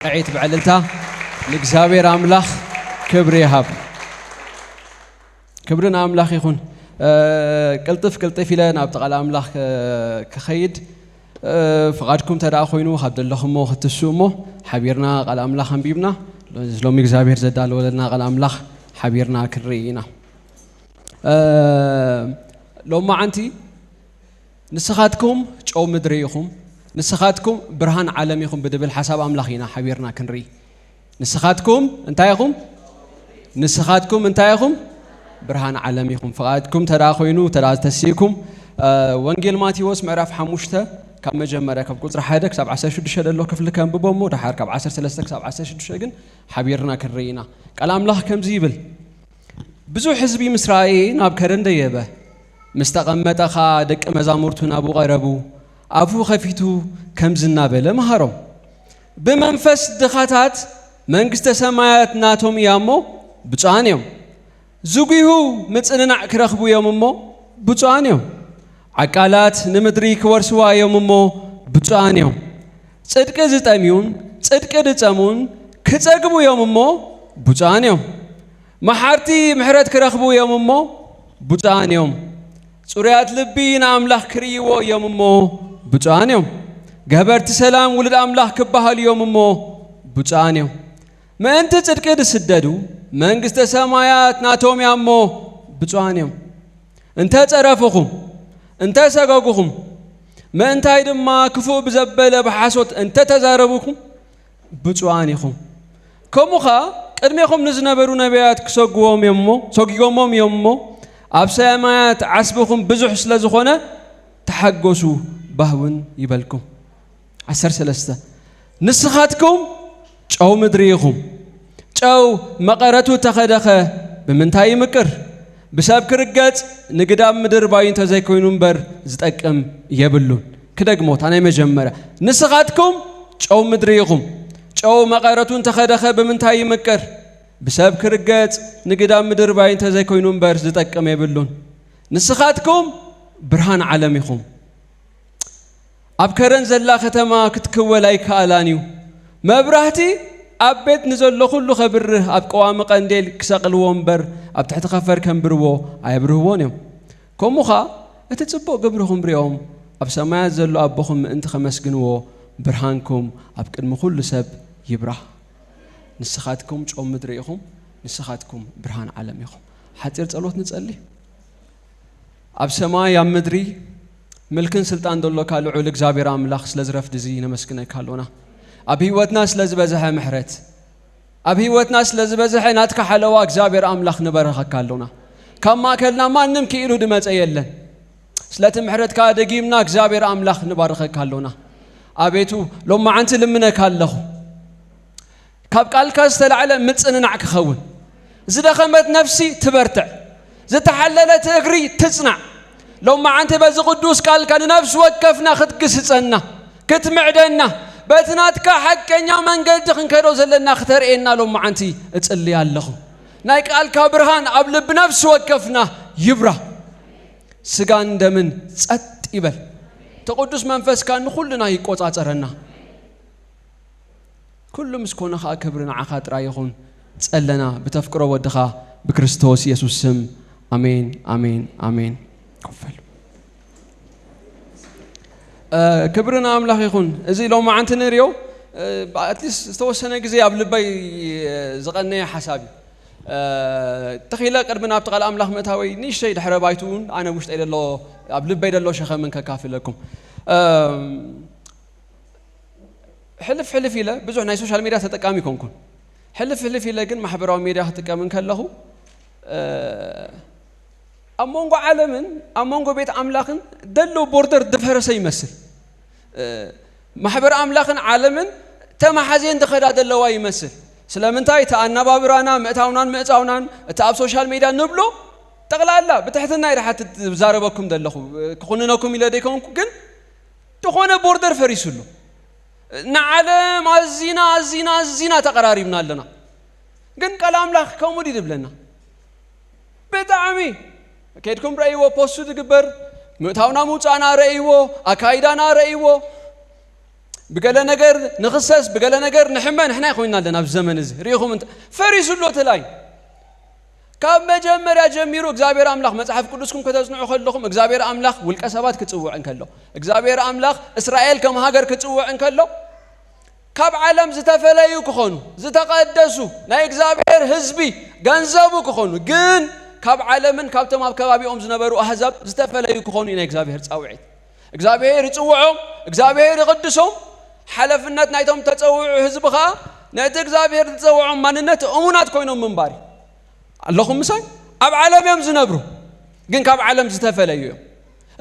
ርዒት ብዕልልታ ንእግዚኣብሔር ኣምላኽ ክብሪ ይሃብ። ክብሪ ንኣምላኽ ይኹን። እ፣ ቅልጥፍ ቅልጥፍ ኢለ ናብቲ ቃል ኣምላኽ ክ-፣ ክኸይድ፣ እ፣ ፍቓድኩም እንተ ደኣ ኮይኑ ካብ ዘለኹሞ ክትስኡ እሞ ሓቢርና ቃል ኣምላኽ ኣንቢብና፣ ሎሚ እግዚኣብሔር ዘዳለወለና ቃል ኣምላኽ ሓቢርና ክንርኢ ኢና። እ፣ ሎማዓንቲ ንስኻትኩም ጨው ምድሪ ኢኹም፣ ንስኻትኩም ብርሃን ዓለም ኢኹም ብድብል ሓሳብ ኣምላኽ ኢና ሓቢርና ክንርኢ። ንስኻትኩም እንታይ ኢኹም? ንስኻትኩም እንታይ ኢኹም? ብርሃን ዓለም ኢኹም። ፍቓድኩም ተዳ ኮይኑ፣ ተዳ ተሲእኩም፣ እ፣ ወንጌል ማቴዎስ ምዕራፍ ሓሙሽተ ካብ መጀመርያ ካብ ቁጽሪ ሓደ ክሳብ ዓሰርተ ሽዱሽተ ዘሎ ክፍሊ ከንብቦ እሞ፣ ደሓር ካብ ዓሰርተ ሰለስተ ክሳብ ዓሰርተ ሽዱሽተ ግን ሓቢርና ክንርኢ ኢና። ቃል ኣምላኽ ከምዚ ይብል፣ ብዙሕ ህዝቢ ምስ ረኣየ ናብ ከረን ደየበ። ምስ ተቐመጠ ኸኣ ደቂ መዛሙርቱ ናብኡ ቀረቡ። ኣፉ ኸፊቱ ከምዚ እናበለ መሃሮም፣ ብመንፈስ ድኻታት መንግስተ ሰማያት ናቶም እያ እሞ ብፁዓን እዮም። ዝጒሁ ምጽንናዕ ክረኽቡ እዮም እሞ ብፁዓን እዮም። ዓቃላት ንምድሪ ክወርስዋ እዮም እሞ ብፁዓን እዮም። ጽድቂ ዝጠምዩን ጽድቂ ዝጸምኡን ክጸግቡ እዮም እሞ ብፁዓን እዮም። መሓርቲ ምሕረት ክረኽቡ እዮም እሞ ብፁዓን እዮም። ጽሩያት ልቢ ንኣምላኽ ክርእይዎ እዮም እሞ ብፁዓን እዮም። ገበርቲ ሰላም ውሉድ ኣምላኽ ክበሃሉ እዮም እሞ ብፁዓን እዮም። ምእንቲ ጽድቂ ዝስደዱ መንግስተ ሰማያት ናቶም እያ እሞ ብፁዓን እዮም። እንተ ጸረፉኹም፣ እንተ ሰገጉኹም፣ ምእንታይ ድማ ክፉእ ብዘበለ ብሓሶት እንተ ተዛረቡኹም ብፁዓን ኢኹም። ከምኡ ኸኣ ቅድሜኹም ንዝነበሩ ነቢያት ክሰጉዎም እዮም እሞ፣ ሰጒጎሞም እዮም እሞ፣ ኣብ ሰማያት ዓስብኹም ብዙሕ ስለ ዝኾነ ተሓጎሱ፣ ባህውን ይበልኩም። ዓሰርተ ሰለስተ፣ ንስኻትኩም ጨው ምድሪ ኢኹም። ጨው መቐረቱ ተኸደኸ ብምንታይ ይምቅር? ብሰብ ክርገጽ ንግዳም ምድር ባዩ እንተዘይኮይኑ እምበር ዝጠቅም የብሉን። ክደግሞ፣ እታ ናይ መጀመርያ፣ ንስኻትኩም ጨው ምድሪ ኢኹም። ጨው መቐረቱ እንተኸደኸ ብምንታይ ይምቅር? ብሰብ ክርገጽ ንግዳም ምድር ባዩ እንተዘይኮይኑ እምበር ዝጠቅም የብሉን። ንስኻትኩም ብርሃን ዓለም ኢኹም። ኣብ ከረን ዘላ ከተማ ክትክወል ኣይከኣላን እዩ። መብራህቲ ኣብ ቤት ንዘሎ ኩሉ ከብርህ ኣብ ቀዋሚ ቀንዴል ክሰቕልዎ እምበር ኣብ ትሕቲ ከፈር ከንብርዎ ኣየብርህዎን እዮም። ከምኡ ኸኣ እቲ ጽቡቕ ግብርኹም ሪኦም ኣብ ሰማያት ዘሎ ኣቦኹም ምእንቲ ከመስግንዎ ብርሃንኩም ኣብ ቅድሚ ኩሉ ሰብ ይብራህ። ንስኻትኩም ጨው ምድሪ ኢኹም፣ ንስኻትኩም ብርሃን ዓለም ኢኹም። ሓጺር ጸሎት ንጸሊ። ኣብ ሰማይ ኣብ ምድሪ ምልክን ስልጣን ዘሎካ ልዑል እግዚኣብሔር ኣምላኽ፣ ስለዚ ረፍዲ እዚ ነመስግነካ ኣሎና። ኣብ ህይወትና ስለ ዝበዝሐ ምሕረት፣ ኣብ ህይወትና ስለ ዝበዝሐ ናትካ ሓለዋ እግዚኣብሔር ኣምላኽ ንባርኸካ ኣሎና። ካብ ማእከልና ማንም ክኢሉ ዝመጸ የለን። ስለቲ ምሕረትካ ደጊምና እግዚኣብሔር ኣምላኽ ንባርኸካ ኣሎና። ኣቤቱ ሎማዓንቲ ልምነካ ኣለኹ። ካብ ቃልካ ዝተላዕለ ምጽንናዕ ክኸውን፣ ዝደኸመት ነፍሲ ትበርትዕ፣ ዝተሓለለት እግሪ ትጽናዕ። ሎማዓንቲ በዚ ቅዱስ ቃልካ ንነፍሲ ወከፍና ክትግስጸና፣ ክትምዕደና፣ በቲ ናትካ ሓቀኛ መንገዲ ክንከዶ ዘለና ክተርእየና ሎማዓንቲ እጽሊ ኣለኹ። ናይ ቃልካ ብርሃን ኣብ ልቢ ነፍሲ ወከፍና ይብራ። ስጋን ደምን ጸጥ ይበል። እቲ ቅዱስ መንፈስካ ንኹልና ይቆጻጸረና። ኩሉ ምስ ኮነ ኸኣ ክብሪ ንዓኻ ጥራይ ይኹን። ጸለና ብተፍቅሮ ወድኻ ብክርስቶስ የሱስ ስም። ኣሜን፣ ኣሜን፣ ኣሜን። ኮፍ በሉ። እ፣ ክብሪ ንኣምላኽ ይኹን። እዚ ሎማዓንቲ ንርእዮ፣ እ፣ ኣትሊስት ዝተወሰነ ግዜ ኣብ ልበይ፣ እ፣ ዝቐነየ ሓሳብ እዩ። እ፣ ተኺለ ቅድሚ ናብቲ ቃል ኣምላኽ ምእታወይ ንእሽተይ ድሕረ ባይትኡ እውን ኣነ ውሽጠይ ዘሎ፣ ኣብ ልበይ ዘሎ ሸኸምን ከካፍለኩም። እ፣ ሕልፍ ሕልፍ ኢለ ብዙሕ ናይ ሶሻል ሜድያ ተጠቃሚ ኣይኮንኩን። ሕልፍ ሕልፍ ኢለ ግን ማሕበራዊ ሜድያ ክጥቀም እንከለኹ፣ እ፣ ኣብ መንጎ ዓለምን ኣብ መንጎ ቤት ኣምላኽን ዘሎ ቦርደር ዝፈረሰ ይመስል። እ፣ ማሕበር ኣምላኽን ዓለምን ተመሓዝየን ዝኸዳ ዘለዋ ይመስል። ስለምንታይ? እቲ ኣነባብራና፣ ምእታውናን ምእጻውናን፣ እቲ ኣብ ሶሻል ሜድያ ንብሎ፣ ጠቕላላ ብትሕትና ኢለ ሓትት ዝዛረበኩም ዘለኹ፣ ክኹንነኩም ኢለ ዘይኮንኩ፣ ግን ዝኾነ ቦርደር ፈሪሱ ኣሎ። ንዓለም ኣዚና፣ ኣዚና፣ ኣዚና ተቐራሪብና ኣለና። ግን ቃል ኣምላኽ ከምኡ ድዩ ዝብለና? ብጣዕሚ። ከይድኩም ረእይዎ፣ ፖስቱ ዝግበር፣ ምእታውና ምውጻእና ረእይዎ፣ ኣካይዳና ረእይዎ። ብገለ ነገር ንኽሰስ፣ ብገለ ነገር ንሕመ። ንሕና ኮይና ኣለና ኣብዚ ዘመን እዚ። ርኢኹም እንተ ፈሪሱ ኣሎ እቲ ላይን። ካብ መጀመርያ ጀሚሩ እግዚኣብሔር ኣምላኽ፣ መጽሓፍ ቅዱስኩም ከተጽንዑ ከለኹም፣ እግዚኣብሔር ኣምላኽ ውልቀ ሰባት ክጽውዕ እንከሎ፣ እግዚኣብሔር ኣምላኽ እስራኤል ከም ሃገር ክጽውዕ እንከሎ፣ ካብ ዓለም ዝተፈለዩ ክኾኑ፣ ዝተቐደሱ፣ ናይ እግዚኣብሔር ህዝቢ፣ ገንዘቡ ክኾኑ፣ ግን ካብ ዓለምን ካብቶም ኣብ ከባቢኦም ዝነበሩ ኣህዛብ ዝተፈለዩ ክኾኑ እዩ ናይ እግዚኣብሔር ጻውዒት። እግዚኣብሔር ይጽውዖም፣ እግዚኣብሔር ይቕድሶም። ሓላፍነት ናይቶም ተጸውዑ ህዝቢ ኸኣ ነቲ እግዚኣብሔር ዝጸውዖም ማንነት እሙናት ኮይኖም ምንባር እዩ። ኣለኹም ምሳይ? ኣብ ዓለም እዮም ዝነብሩ፣ ግን ካብ ዓለም ዝተፈለዩ እዮም።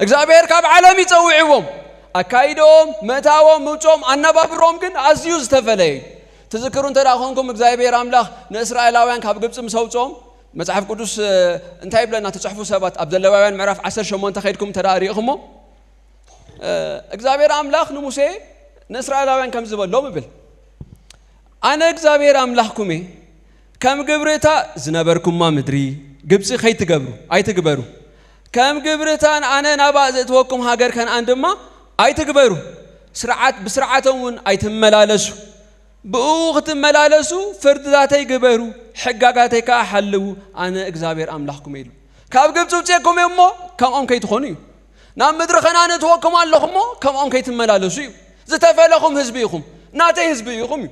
እግዚኣብሔር ካብ ዓለም ይጸውዕዎም። ኣካይድኦም፣ ምእታዎም፣ ምውጽኦም፣ ኣነባብሮም ግን ኣዝዩ ዝተፈለየ እዩ። ትዝክሩ እንተ ደኣ ኾንኩም፣ እግዚኣብሔር ኣምላኽ ንእስራኤላውያን ካብ ግብጺ ምስ ኣውጽኦም፣ መጽሓፍ ቅዱስ፣ እ፣ እንታይ ይብለና? ትጽሕፉ ሰባት፣ ኣብ ዘለዋውያን ምዕራፍ ዓሰርተ ሸሞንተ ኸይድኩም እንተ ደኣ ርኢኹሞ፣ እ፣ እግዚኣብሔር ኣምላኽ ንሙሴ፣ ንእስራኤላውያን ከምዚ በሎም ይብል፣ ኣነ እግዚኣብሔር ኣምላኽኩም እየ። ከም ግብሪ እታ ዝነበርኩማ ምድሪ ግብጺ ከይትገብሩ፣ ኣይትግበሩ። ከም ግብሪ እታ ኣነ ናብኣ ዘእትወኩም ሃገር ከነኣን ድማ ኣይትግበሩ። ስርዓት፣ ብስርዓቶም እውን ኣይትመላለሱ። ብእኡ ክትመላለሱ ፍርድታተይ ግበሩ፣ ሕጋጋተይ ከኣ ሓልዉ። ኣነ እግዚኣብሔር ኣምላኽኩም እየ ኢሉ። ካብ ግብጺ ውጽኤኩም እየ እሞ ከምኦም ከይትኾኑ እዩ። ናብ ምድሪ ከነኣን እእትወኩም ኣለኹ እሞ ከምኦም ከይትመላለሱ እዩ። ዝተፈለኹም ህዝቢ ኢኹም፣ ናተይ ህዝቢ ኢኹም እዩ።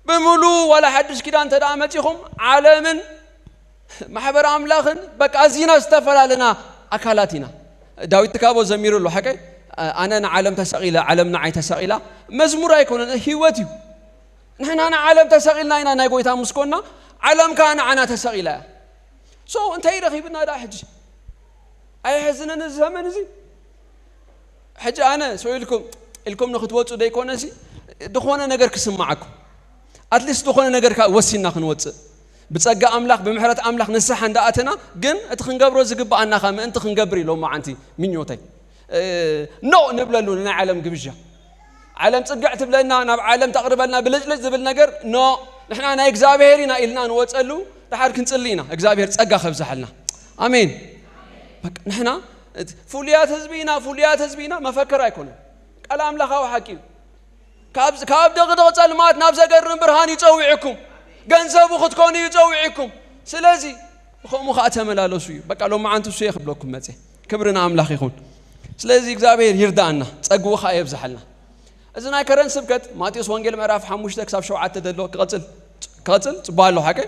ብምሉእ ዋላ ሓድሽ ኪዳን እንተ ደኣ መጺኹም፣ ዓለምን ማሕበር ኣምላኽን በቃ ኣዚና ዝተፈላለና ኣካላት ኢና። ዳዊት ትካቦ ዘሚሩ ኣሎ፣ ሓቀይ? ኣነ ንዓለም ተሰቒለ፣ ዓለም ንዓይ ተሰቒላ። መዝሙር ኣይኮነን፣ ህይወት እዩ። ንሕና ንዓለም ተሰቒልና ኢና፣ ናይ ጎይታ ምስ ኮንና፣ ዓለም ከኣ ንዓና ተሰቒላ እያ። So፣ እንታይ ረኺብና ደኣ ሕጂ? ኣየሕዝንን እዚ ዘመን እዚ? ሕጂ ኣነ ሰው ኢልኩም፣ ኢልኩም ንኽትወጹ ደይኮነሲ፣ ዝኾነ ነገር ክስምዓኩም። At least ዝኾነ ነገር ከኣ ወሲንና ክንወጽእ። ብጸጋ ኣምላኽ፣ ብምሕረት ኣምላኽ ንስሓ እንዳኣተና፣ ግን እቲ ክንገብሮ ዝግብኣና ከኣ ምእንቲ ክንገብር እዩ ሎማዓንቲ ምኞተይ። እ፣ ኖ ንብለሉ ንናይ ዓለም ግብዣ። ዓለም ጽግዕ ትብለና፣ ናብ ዓለም ተቕርበልና ብልጭልጭ ዝብል ነገር፣ ኖ፣ ንሕና ናይ እግዚኣብሔር ኢና ኢልና ንወጸሉ፣ ደሓር ክንጽሊ ኢና፣ እግዚኣብሔር ጸጋ ከብዝሓልና። ኣሜን። በቃ፣ ንሕና እቲ ፍሉያት ህዝቢ ኢና፣ ፍሉያት ህዝቢ ኢና፣ መፈክር ኣይኮነን። ቃል ኣምላኻዊ ሓቂ እዩ። ካብ፣ ካብ ድቕድቕ ጸልማት ናብ ዘገርም ብርሃን ይጸውዕኩም። ገንዘቡ ክትኮኑ ይጸውዕኩም። ስለዚ፣ ብኸምኡ ኸኣ ተመላለሱ እዩ። በቃ፣ ሎማዓንቲ እሱ እየ ክብለኩም መጽየ። ክብሪ ንኣምላኽ ይኹን። ስለዚ እግዚኣብሔር ይርዳኣና፣ ጸግኡ ኸኣ የብዝሓልና። እዚ ናይ ከረን ስብከት ማቴዎስ ወንጌል ምዕራፍ ሓሙሽተ ክሳብ ሸውዓተ ዘሎ ክቐጽል፣ ክቐጽል ጽቡቕ ኣሎ ሓቀይ?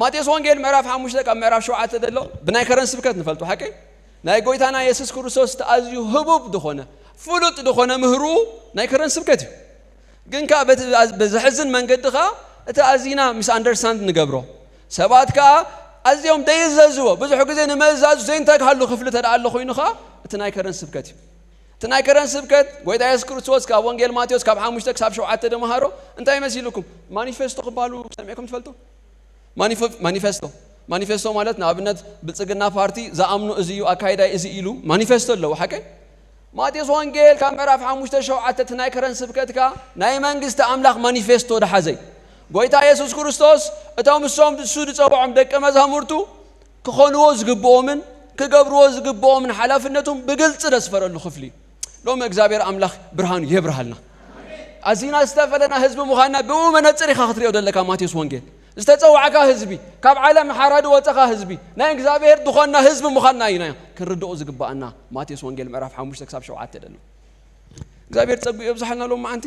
ማቴዎስ ወንጌል ምዕራፍ ሓሙሽተ ካብ ምዕራፍ ሸውዓተ ዘሎ ብናይ ከረን ስብከት ንፈልጦ ሓቀይ? ናይ ጎይታና የሱስ ክርስቶስ እቲ ኣዝዩ ህቡብ ዝኾነ፣ ፍሉጥ ዝኾነ ምህርኡ ናይ ከረን ስብከት እዩ። ግን ከኣ በቲ፣ በዘሕዝን መንገዲ ከኣ እቲ ኣዚና ሚስ ኣንደርስታንድ ንገብሮ። ሰባት ከኣ ኣዝዮም ደይእዘዝዎ፣ ብዙሕ ግዜ ንምእዛዙ ዘይንተግሃሉ ክፍሊ እንተ ደኣ ኣሎ ኮይኑ ከኣ እቲ ናይ ከረን ስብከት እዩ። እቲ ናይ ከረን ስብከት ጎይታ የሱስ ክርስቶስ ካብ ወንጌል ማቴዎስ ካብ ሓሙሽተ ክሳብ ሸውዓተ ደምሃሮ እንታይ መሲልኩም? ማኒፌስቶ ክበሃሉ ሰሚዕኩም ትፈልጡ? ማኒፈ-፣ ማኒፌስቶ። ማኒፌስቶ ማለት ንኣብነት ብልጽግና ፓርቲ ዝኣምኖ እዚ እዩ፣ ኣካይዳይ እዚ ኢሉ ማኒፌስቶ ኣለዎ፣ ሓቀይ? ማቴዎስ ወንጌል ካብ ምዕራፍ ሓሙሽተ ሸውዓተ እቲ ናይ ከረን ስብከትካ ናይ መንግስቲ ኣምላኽ ማኒፌስቶ ደሓዘ እዩ። ጎይታ የሱስ ክርስቶስ እቶም እሶም ንሱ ዝጸውዖም ደቀ መዛሙርቱ ክኾንዎ ዝግብኦምን ክገብርዎ ዝግብኦምን ሓላፍነቶም ብግልጺ ዘስፈረሉ ክፍሊ እዩ። ሎሚ እግዚኣብሔር ኣምላኽ ብርሃኑ የብርሃልና። ኣዚና ዝተፈለና ህዝቢ ምዃንና ብኡ መነጽር ኢኻ ክትሪኦ ዘለካ። ማቴዎስ ወንጌል ዝተጸዋዕካ ህዝቢ፣ ካብ ዓለም ሓራ ዝወጸኻ ህዝቢ፣ ናይ እግዚኣብሔር ዝኾንና ህዝቢ ምዃንና ኢና ክንርድኦ ዝግብኣና። ማቴዎስ ወንጌል ምዕራፍ ሓሙሽተ ክሳብ ሸውዓተ ዘሎ እግዚኣብሔር ጸጉ የብዝሓልና ሎም መዓንቲ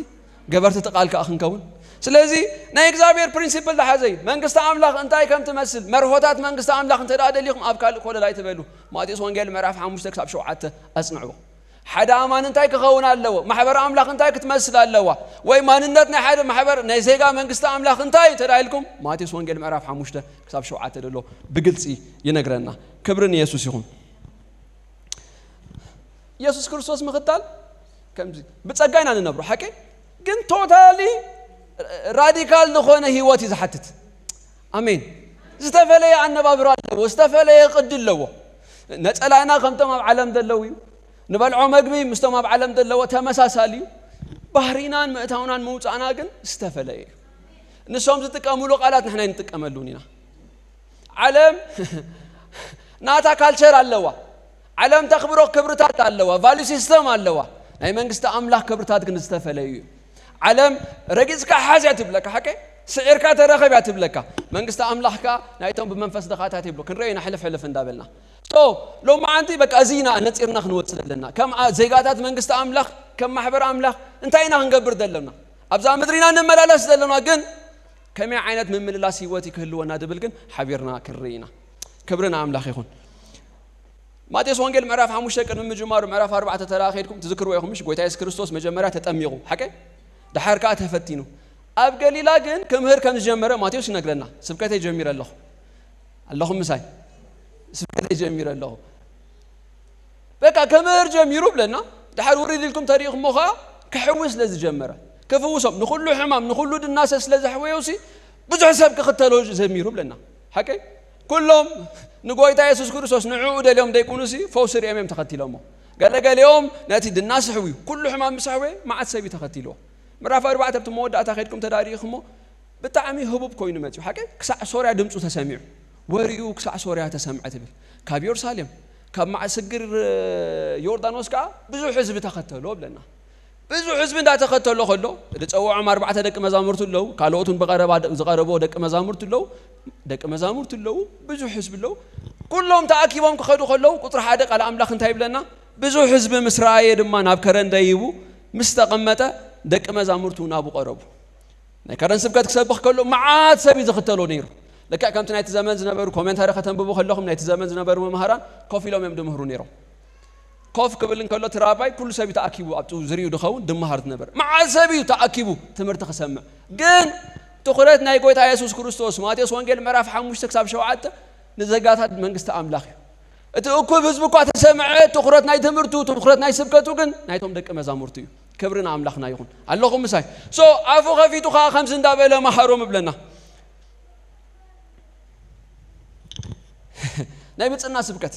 ገበርቲ እቲ ቃል ከኣ ክንከውን። ስለዚ ናይ እግዚኣብሔር ፕሪንሲፕል ዝሓዘ እዩ። መንግስቲ ኣምላኽ እንታይ ከም ትመስል፣ መርሆታት መንግስቲ ኣምላኽ እንተ ደኣ ደሊኹም ኣብ ካልእ ኮለል ኣይትበሉ። ማቴዎስ ወንጌል ምዕራፍ ሓሙሽተ ክሳብ ሸውዓተ ኣጽንዕዎ። ሓደ ኣማኒ እንታይ ክኸውን ኣለዎ? ማሕበር ኣምላኽ እንታይ ክትመስል ኣለዋ? ወይ ማንነት ናይ ሓደ ማሕበር ናይ ዜጋ መንግስቲ ኣምላኽ እንታይ እንተ ደኣ ኢልኩም፣ ማቴዎስ ወንጌል ምዕራፍ ሓሙሽተ ክሳብ ሸውዓተ ደሎ ብግልጺ ይነግረና። ክብሪ ንየሱስ ይኹን። የሱስ ክርስቶስ ምኽታል ከምዚ ብጸጋ ኢና ንነብሮ፣ ሓቂ ግን ቶታሊ ራዲካል ዝኾነ ህይወት እዩ ዝሓትት። ኣሜን። ዝተፈለየ ኣነባብራ ኣለዎ፣ ዝተፈለየ ቅዲ ኣለዎ። ነጸላና ከምቶም ኣብ ዓለም ዘለዉ እዩ። ንበልዖ መግቢ ምስቶም ኣብ ዓለም ዘለዉ ተመሳሳሊ እዩ። ባህሪናን ምእታውናን ምውጻእና ግን ዝተፈለየ እዩ። ንሶም ዝጥቀምሉ ቃላት ንሕና ኣይንጥቀመሉን ኢና። ዓለም ናታ ካልቸር ኣለዋ። ዓለም ተኽብሮ ክብርታት ኣለዋ፣ ቫሉ ሲስተም ኣለዋ። ናይ መንግስቲ ኣምላኽ ክብርታት ግን ዝተፈለዩ እዩ። ዓለም ረጊጽካ ሓዝያ ትብለካ፣ ሓቀ ስዒርካ ተረኸብያ ትብለካ። መንግስቲ ኣምላኽ ከኣ ናይቶም ብመንፈስ ድኻታት ይብሉ። ክንረዮ ኢና ሕልፍ ሕልፍ እንዳበልና። ሶ ሎማዓንቲ በቃ እዚ ኢና ነጺርና ክንወጽእ ዘለና። ከም ዜጋታት መንግስቲ ኣምላኽ፣ ከም ማሕበር ኣምላኽ እንታይ ኢና ክንገብር ዘለና? ኣብዛ ምድሪ ኢና ንመላለስ ዘለና፣ ግን ከመይ ዓይነት ምምልላስ ህይወት ክህልወና ድብል ግን ሓቢርና ክንርኢ ኢና። ክብሪ ንኣምላኽ ይኹን። ማቴዎስ ወንጌል ምዕራፍ ሓሙሽተ ቅድሚ ምጅማሩ ምዕራፍ ኣርባዕተ ተራ ከድኩም ትዝክርዎ ኢኹም፣ ምሽ ጎይታ የሱስ ክርስቶስ መጀመርያ ተጠሚቑ፣ ሓቀ ድሓር ከኣ ተፈቲኑ። ኣብ ገሊላ ግን ክምህር ከም ዝጀመረ ማቴዎስ ይነግረና። ስብከተይ ጀሚረ ኣለኹ፣ ኣለኹም ምሳይ? ስብከተይ ጀሚረ ኣለኹ። በቃ ክምህር ጀሚሩ ብለና። ድሓር ውሪድ ኢልኩም ተሪእኹሞ ከኣ ክሕዊ ስለ ዝጀመረ፣ ክፍውሶም፣ ንኹሉ ሕማም ንኹሉ ድናሰ ስለ ዘሕወዮሲ ብዙሕ ሰብ ክኽተሎ ጀሚሩ ብለና። ሓቀይ ኩሎም ንጎይታ የሱስ ክርስቶስ ንዕኡ ደልዮም ደይኩኑሲ ፈውሲ ርእዮም እዮም ተኸቲሎሞ። ገለገሊኦም ነቲ ድናስ ሕውዩ ኩሉ ሕማም ምስ ኣሕወየ መዓት ሰብ እዩ ተኸቲልዎ። ምዕራፍ ኣርባዕተ ኣብቲ መወዳእታ ከድኩም ተዳሪእኹሞ ብጣዕሚ ህቡብ ኮይኑ መፅዩ። ሓቀይ ክሳዕ ሶርያ ድምፁ ተሰሚዑ፣ ወሪኡ ክሳዕ ሶርያ ተሰምዐ ትብል። ካብ ዮርሳሌም ካብ ማዕስግር ዮርዳኖስ ከዓ ብዙሕ ህዝቢ ተኸተሎ ብለና። ብዙሕ ህዝቢ እንዳተኸተሎ ከሎ ዝፀውዖም ኣርባዕተ ደቂ መዛሙርቱ ኣለዉ። ካልኦትን ብቐረባ ዝቐረብዎ ደቂ መዛሙርቱ ኣለዉ። ደቂ መዛሙርቱ ኣለዉ፣ ብዙሕ ህዝቢ ኣለዉ። ኩሎም ተኣኪቦም ክኸዱ ከለዉ ቁፅሪ ሓደ ቃል ኣምላኽ እንታይ ይብለና? ብዙሕ ህዝቢ ምስ ረኣየ ድማ ናብ ከረን ደይቡ ምስ ተቐመጠ ደቂ መዛሙርቱ ናብኡ ቀረቡ። ናይ ከረን ስብከት ክሰብኽ ከሎ መዓት ሰብ እዩ ዝኽተሎ ነይሩ። ልክዕ ከምቲ ናይቲ ዘመን ዝነበሩ ኮሜንታሪ ከተንብቡ ከለኹም ናይቲ ዘመን ዝነበሩ መምሃራን ኮፍ ኢሎም እዮም ድምህሩ ነይሮም። ኮፍ ክብል እንከሎ እቲ ራባይ ኩሉ ሰብ እዩ ተኣኪቡ ኣብኡ ዝርእዩ ድኸውን ድመሃር ዝነበረ። መዓት ሰብ እዩ ተኣኪቡ ትምህርቲ ክሰምዕ። ግን ትኹረት ናይ ጎይታ የሱስ ክርስቶስ ማቴዎስ ወንጌል ምዕራፍ ሓሙሽተ ክሳብ ሸውዓተ ንዜጋታት መንግስቲ ኣምላኽ እዩ። እቲ እኩብ ህዝቢ እኳ ተሰምዐ፣ ትኹረት ናይ ትምህርቱ፣ ትኹረት ናይ ስብከቱ ግን ናይቶም ደቂ መዛሙርቱ እዩ። ክብሪ ንኣምላኽና ይኹን። ኣለኹም ምሳይ? ሶ ኣፉ ከፊቱ ኸዓ ከምዚ እንዳበለ መሃሮም እብለና። ናይ ብፅና ስብከት።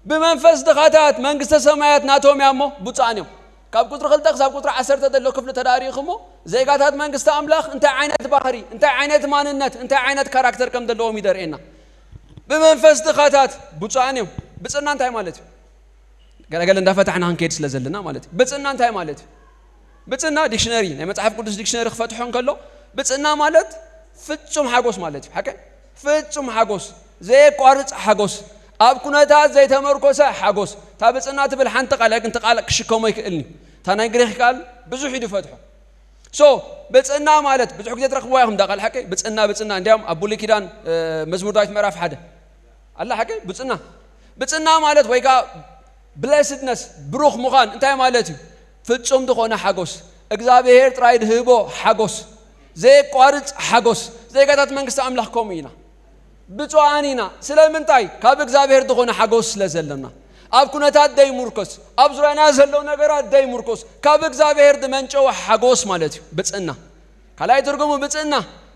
ብመንፈስ ድኻታት መንግስተ ሰማያት ናቶም እያ እሞ ብፁዓን እዮም። ካብ ቁፅሪ ክልተ ክሳብ ቁፅሪ ዓሰርተ ዘሎ ክፍሊ ተዳሪእኹሞ ዜጋታት መንግስቲ ኣምላኽ እንታይ ዓይነት ባህሪ፣ እንታይ ዓይነት ማንነት፣ እንታይ ዓይነት ካራክተር ከም ዘለዎም ይደርእየና። ብመንፈስ ድኻታት ብፁዓን እዮም። ብፅና እንታይ ማለት እዩ? ገለገለ እንዳፈታሕና ክንከይድ ስለ ዘለና ማለት እዩ። ብፅና እንታይ ማለት እዩ? ብፅና ዲክሽነሪ፣ ናይ መፅሓፍ ቅዱስ ዲክሽነሪ ክፈትሖ እንከሎ ብፅና ማለት ፍጹም ሓጎስ ማለት እዩ። ሓቀ ፍጹም ሓጎስ፣ ዘየቋርፅ ሓጎስ፣ ኣብ ኩነታት ዘይተመርኮሰ ሓጎስ። እታ ብፅና ትብል ሓንቲ ቃል እያ፣ ግን እቲ ቃል ክሽከሞ ይክእልኒ። እታ ናይ ግሪክ ቃል ብዙሕ እዩ ዝፈትሖ። ሶ ብፅና ማለት ብዙሕ ግዜ ትረኽብዋ ኢኹም፣ እዛ ቃል ሓቀይ ብፅና ብፅና። እንዲያውም ኣብ ብሉይ ኪዳን መዝሙር ዳዊት ምዕራፍ ሓደ ኣላ ሓቀይ ብፅና። ብፅና ማለት ወይ ከዓ ብሌስድነስ፣ ብሩኽ ምዃን እንታይ ማለት እዩ? ፍጹም ዝኾነ ሓጎስ፣ እግዚኣብሔር ጥራይ ድህቦ ሓጎስ፣ ዘየቋርፅ ሓጎስ። ዜጋታት መንግስቲ ኣምላኽ ከምኡ ኢና፣ ብፁዓን ኢና። ስለምንታይ? ካብ እግዚኣብሔር ዝኾነ ሓጎስ ስለ ዘለና። ኣብ ኩነታት ደይሙርኮስ፣ ኣብ ዙርያና ዘለዉ ነገራት ደይሙርኮስ፣ ካብ እግዚኣብሔር ዝመንጨወ ሓጎስ ማለት እዩ ብፅና። ካልኣይ ትርጉሙ ብፅና፣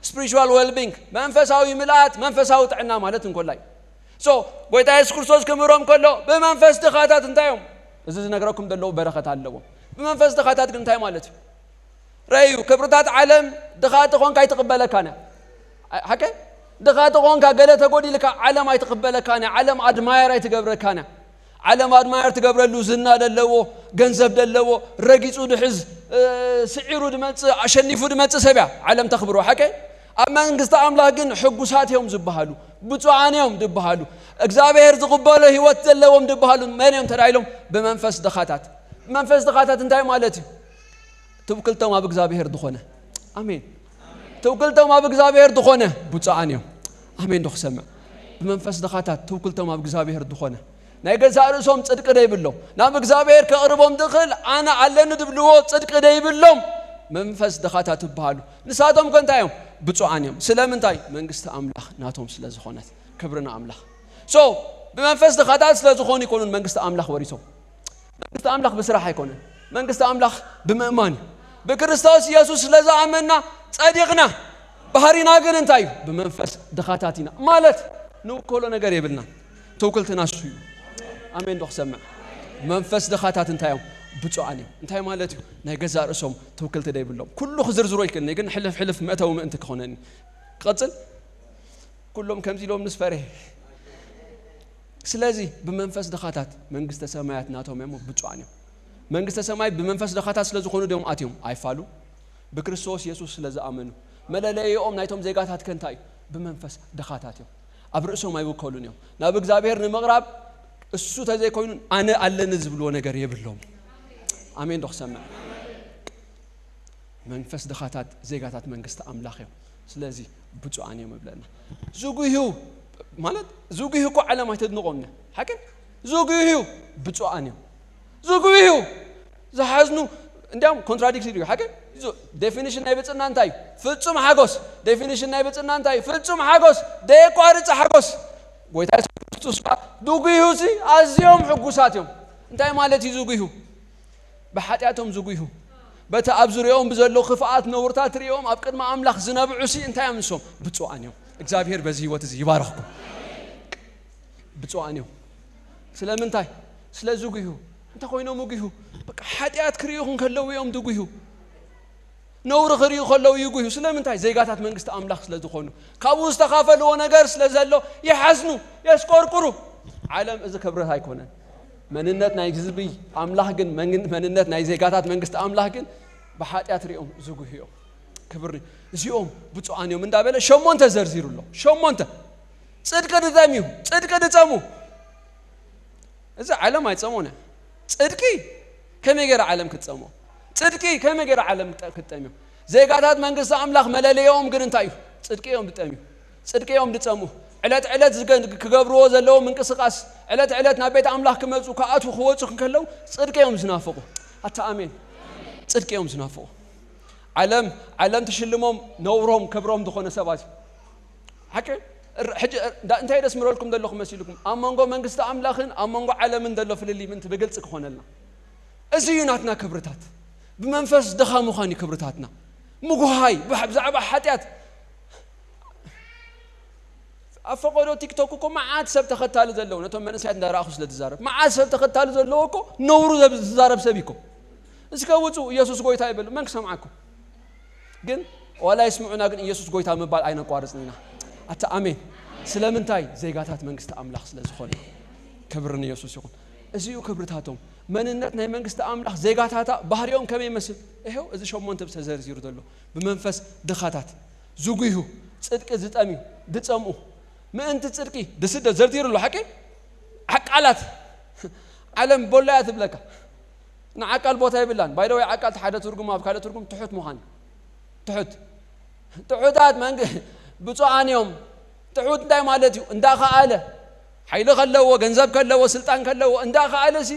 ስፕሪቹዋል ዌልቢንግ፣ መንፈሳዊ ምልኣት፣ መንፈሳዊ ጥዕና ማለት እንኮላይ። ሶ ጎይታ የሱስ ክርስቶስ ክምህሮም ከሎ ብመንፈስ ድኻታት እንታይ እዮም? እዚ ዝነግረኩም ዘለዉ በረኸት ኣለዎም። ብመንፈስ ድኻታት ግን እንታይ ማለት እዩ? ረዩ ክብርታት ዓለም ድኻ ተኾንካ ኣይትቕበለካን እያ። ሓቀ ድኻ ተኾንካ ገለ ተጎዲልካ ዓለም ኣይትቕበለካን እያ። ዓለም ኣድማየር ኣይትገብረካን እያ። ዓለም ኣድማየር ትገብረሉ ዝና ደለዎ፣ ገንዘብ ደለዎ፣ ረጊጹ ድሕዝ፣ ስዒሩ ድመጽእ፣ ኣሸኒፉ ድመጽእ ሰብ እያ ዓለም ተኽብሮ። ሓቀ ኣብ መንግስቲ ኣምላኽ ግን ሕጉሳት እዮም ዝበሃሉ፣ ብፁዓን እዮም ዝበሃሉ፣ እግዚኣብሔር ዝቕበሎ ህይወት ዘለዎም ዝበሃሉ መን እዮም ተዳይሎም? ብመንፈስ ድኻታት። ብመንፈስ ድኻታት እንታይ ማለት እዩ? ትውክልቶም ኣብ እግዚኣብሔር ዝኾነ። ኣሜን። ትውክልቶም ኣብ እግዚኣብሔር ዝኾነ ብፁዓን እዮም። ኣሜን ዶ ክሰምዕ? ብመንፈስ ድኻታት ትውክልቶም ኣብ እግዚኣብሔር ዝኾነ፣ ናይ ገዛእ ርእሶም ጽድቂ ደይብሎም፣ ናብ እግዚኣብሔር ከቕርቦም ዝኽእል ኣነ ኣለኒ ድብልዎ ጽድቂ ደይብሎም መንፈስ ድኻታት ይበሃሉ። ንሳቶም ከ እንታይ እዮም? ብፁዓን እዮም። ስለምንታይ? መንግስቲ ኣምላኽ ናቶም ስለ ዝኾነት። ክብሪ ንኣምላኽ። ሶ ብመንፈስ ድኻታት ስለ ዝኾኑ ይኮኑን መንግስቲ ኣምላኽ ወሪሶም። መንግስቲ ኣምላኽ ብስራሕ ኣይኮነን። መንግስቲ ኣምላኽ ብምእማን እዩ። ብክርስቶስ ኢየሱስ ስለ ዝኣመንና ጸዲቕና። ባህሪና ግን እንታይ እዩ? ብመንፈስ ድኻታት ኢና። ማለት ንውከሎ ነገር የብልናን። ትውክልትና እሱ እዩ። ኣሜን ዶ ክሰምዕ? መንፈስ ድኻታት እንታይ እዮም? ብፁዓን እዮም። እንታይ ማለት እዩ? ናይ ገዛእ ርእሶም ትውክልቲ ደይብሎም። ኩሉ ክዝርዝሮ ይክእልኒ፣ ግን ሕልፍ ሕልፍ መእተዊ ምእንቲ ክኾነኒ። ክቐጽል? ኩሎም ከምዚ ኢሎም ንስፈሬ። ስለዚ ብመንፈስ ድኻታት መንግስተ ሰማያት ናቶም እዮም፣ ብፁዓን እዮም። መንግስተ ሰማይ ብመንፈስ ድኻታት ስለ ዝኾኑ ድዮም ኣትዮም? ኣይፋሉ። ብክርስቶስ የሱስ ስለ ዝኣመኑ። መለለይኦም ናይቶም ዜጋታት ከ እንታይ እዩ? ብመንፈስ ድኻታት እዮም። ኣብ ርእሶም ኣይውከሉን እዮም። ናብ እግዚኣብሔር ንምቕራብ እሱ ተዘይኮይኑ ኣነ ኣለኒ ዝብልዎ ነገር የብሎም። ኣሜን ዶ ክሰምዕ? መንፈስ ድኻታት ዜጋታት መንግስቲ ኣምላኽ እዮም። ስለዚ ብፁዓን እዮም እብለና። ዝጉህዩ ማለት ዝጉህዩ እኮ ዓለም ኣይተድንቖም እያ። ሓቂ ዝጉህዩ ብፁዓን እዮም። ዝጉህዩ ዝሓዝኑ እንዲያም ኮንትራዲክሽን እዩ። ሓቂ ዴፊኒሽን ናይ ብፅና እንታይ እዩ? ፍጹም ሓጎስ። ዴፊኒሽን ናይ ብፅና እንታይ እዩ? ፍጹም ሓጎስ፣ ደየቋርፅ ሓጎስ። ጎይታ የሱስ ክርስቶስ ከዓ ዝጉህዩ ሲ ኣዝዮም ሕጉሳት እዮም። እንታይ ማለት እዩ ዝጉህዩ? ብሓጢኣቶም ዝጉሁ፣ በቲ ኣብ ዙሪኦም ብዘሎ ክፍኣት ነውርታት ርእዮም ኣብ ቅድሚ ኣምላኽ ዝነብዑ ሲ እንታይ እዮም ንሶም? ብፁዓን እዮም። እግዚኣብሔር በዚ ህይወት እዚ ይባርኽኩም። ብፁዓን እዮም። ስለምንታይ? ስለ ዝጉሁ። እንታይ ኮይኖም ይጉሁ? በቃ ሓጢኣት ክርእዩ እንከለዉ እዮም ዝጉሁ። ነውሪ ክርእዩ ከለዉ ይጉሁ። ስለምንታይ? ዜጋታት መንግስቲ ኣምላኽ ስለ ዝኾኑ፣ ካብኡ ዝተኻፈልዎ ነገር ስለ ዘሎ ይሓዝኑ፣ የስቆርቁሩ። ዓለም እዚ ክብረት ኣይኮነን። መንነት ናይ ህዝቢ ኣምላኽ ግን መንግን- መንነት ናይ ዜጋታት መንግስቲ ኣምላኽ ግን ብሓጢኣት ሪኦም ዝጉህዮ ክብሪ። እዚኦም ብፁዓን እዮም እንዳበለ ሸሞንተ ዘርዚሩ ኣሎ። ሸሞንተ። ጽድቂ ድጠምዩ፣ ጽድቂ ድጸሙ። እዚ ዓለም ኣይጸሞነ። ጽድቂ ከመይ ገይራ ዓለም ክትጸሞ? ጽድቂ ከመይ ገይራ ዓለም ክጠ- ክትጠምዮ? ዜጋታት መንግስቲ ኣምላኽ መለለይኦም ግን እንታይ እዩ? ጽድቂ እዮም ዝጠምዩ። ጽድቂ እዮም ዝጸሙ። ዕለት ዕለት ዝገ- ክገብርዎ ዘለዎም ምንቅስቃስ፣ ዕለት ዕለት ናብ ቤት ኣምላኽ ክመጹ፣ ክኣትዉ፣ ክወጹ እንከለዉ ጽድቂ እዮም ዝናፍቑ። ኣታ ኣሜን። ጽድቂ እዮም ዝናፍቑ። ዓለም ዓለም ትሽልሞም ነውሮም ክብሮም ዝኾነ ሰባት እዩ። ሓቂ ር- ሕጂ ር- እንዳ- እንታይ ደስምረልኩም ዘለኹ መሲልኩም? ኣብ መንጎ መንግስቲ ኣምላኽን ኣብ መንጎ ዓለምን ዘሎ ፍልልይ ምእንቲ ብግልፂ ክኾነልና። እዚ እዩ ናትና ክብርታት። ብመንፈስ ድኻ ምዃን እዩ ክብርታትና። ምጉሃይ ብሕ- ብዛዕባ ሓጢኣት ኣብ ፈቐዶ ቲክቶክ እኮ መዓት ሰብ ተኸታሊ ዘለዎ፣ ነቶም መንእሰያት እንዳረኣኹ ስለ ዝዛረብ፣ መዓት ሰብ ተኸታሊ ዘለዎ እኮ ነውሩ ዘብ- ዝዛረብ ሰብ እዩ እኮ። እስከ ውፁ፣ ኢየሱስ ጎይታ ይበሉ፣ መን ክሰምዓኩም? ግን ዋላ ይስምዑና፣ ግን ኢየሱስ ጎይታ ምባል ኣይነቋርጽን ኢና። ኣታ ኣሜን። ስለምንታይ? ዜጋታት መንግስቲ ኣምላኽ ስለ ዝኾነ። ክብሪ ንኢየሱስ ይኹን። እዚ እዩ ክብርታቶም። መንነት ናይ መንግስቲ ኣምላኽ ዜጋታታ ባህሪኦም ከመይ ይመስል? ይኸው እዚ ሸሞንተ ተዘርዚሩ ዘሎ። ብመንፈስ ድኻታት፣ ዝጉሁ፣ ጽድቂ ዝጠምዩ፣ ዝጸምኡ፣ ምእንቲ ጽድቂ ዝስደድ ዘርዚሩ ኣሎ። ሓቂ ዓቃላት ዓለም ቦላያ ትብለካ። ንዓቃል ቦታ የብላን። ባይደወይ ዓቃል ሓደ ትርጉም ኣብ ካልእ ትርጉም ትሑት ምዃን እዩ። ትሑት ትሑታት መንግ ብፁዓን እዮም። ትሑት እንታይ ማለት እዩ? እንዳኸኣለ ሓይሊ ከለዎ፣ ገንዘብ ከለዎ፣ ስልጣን ከለዎ እንዳኸኣለ ሲ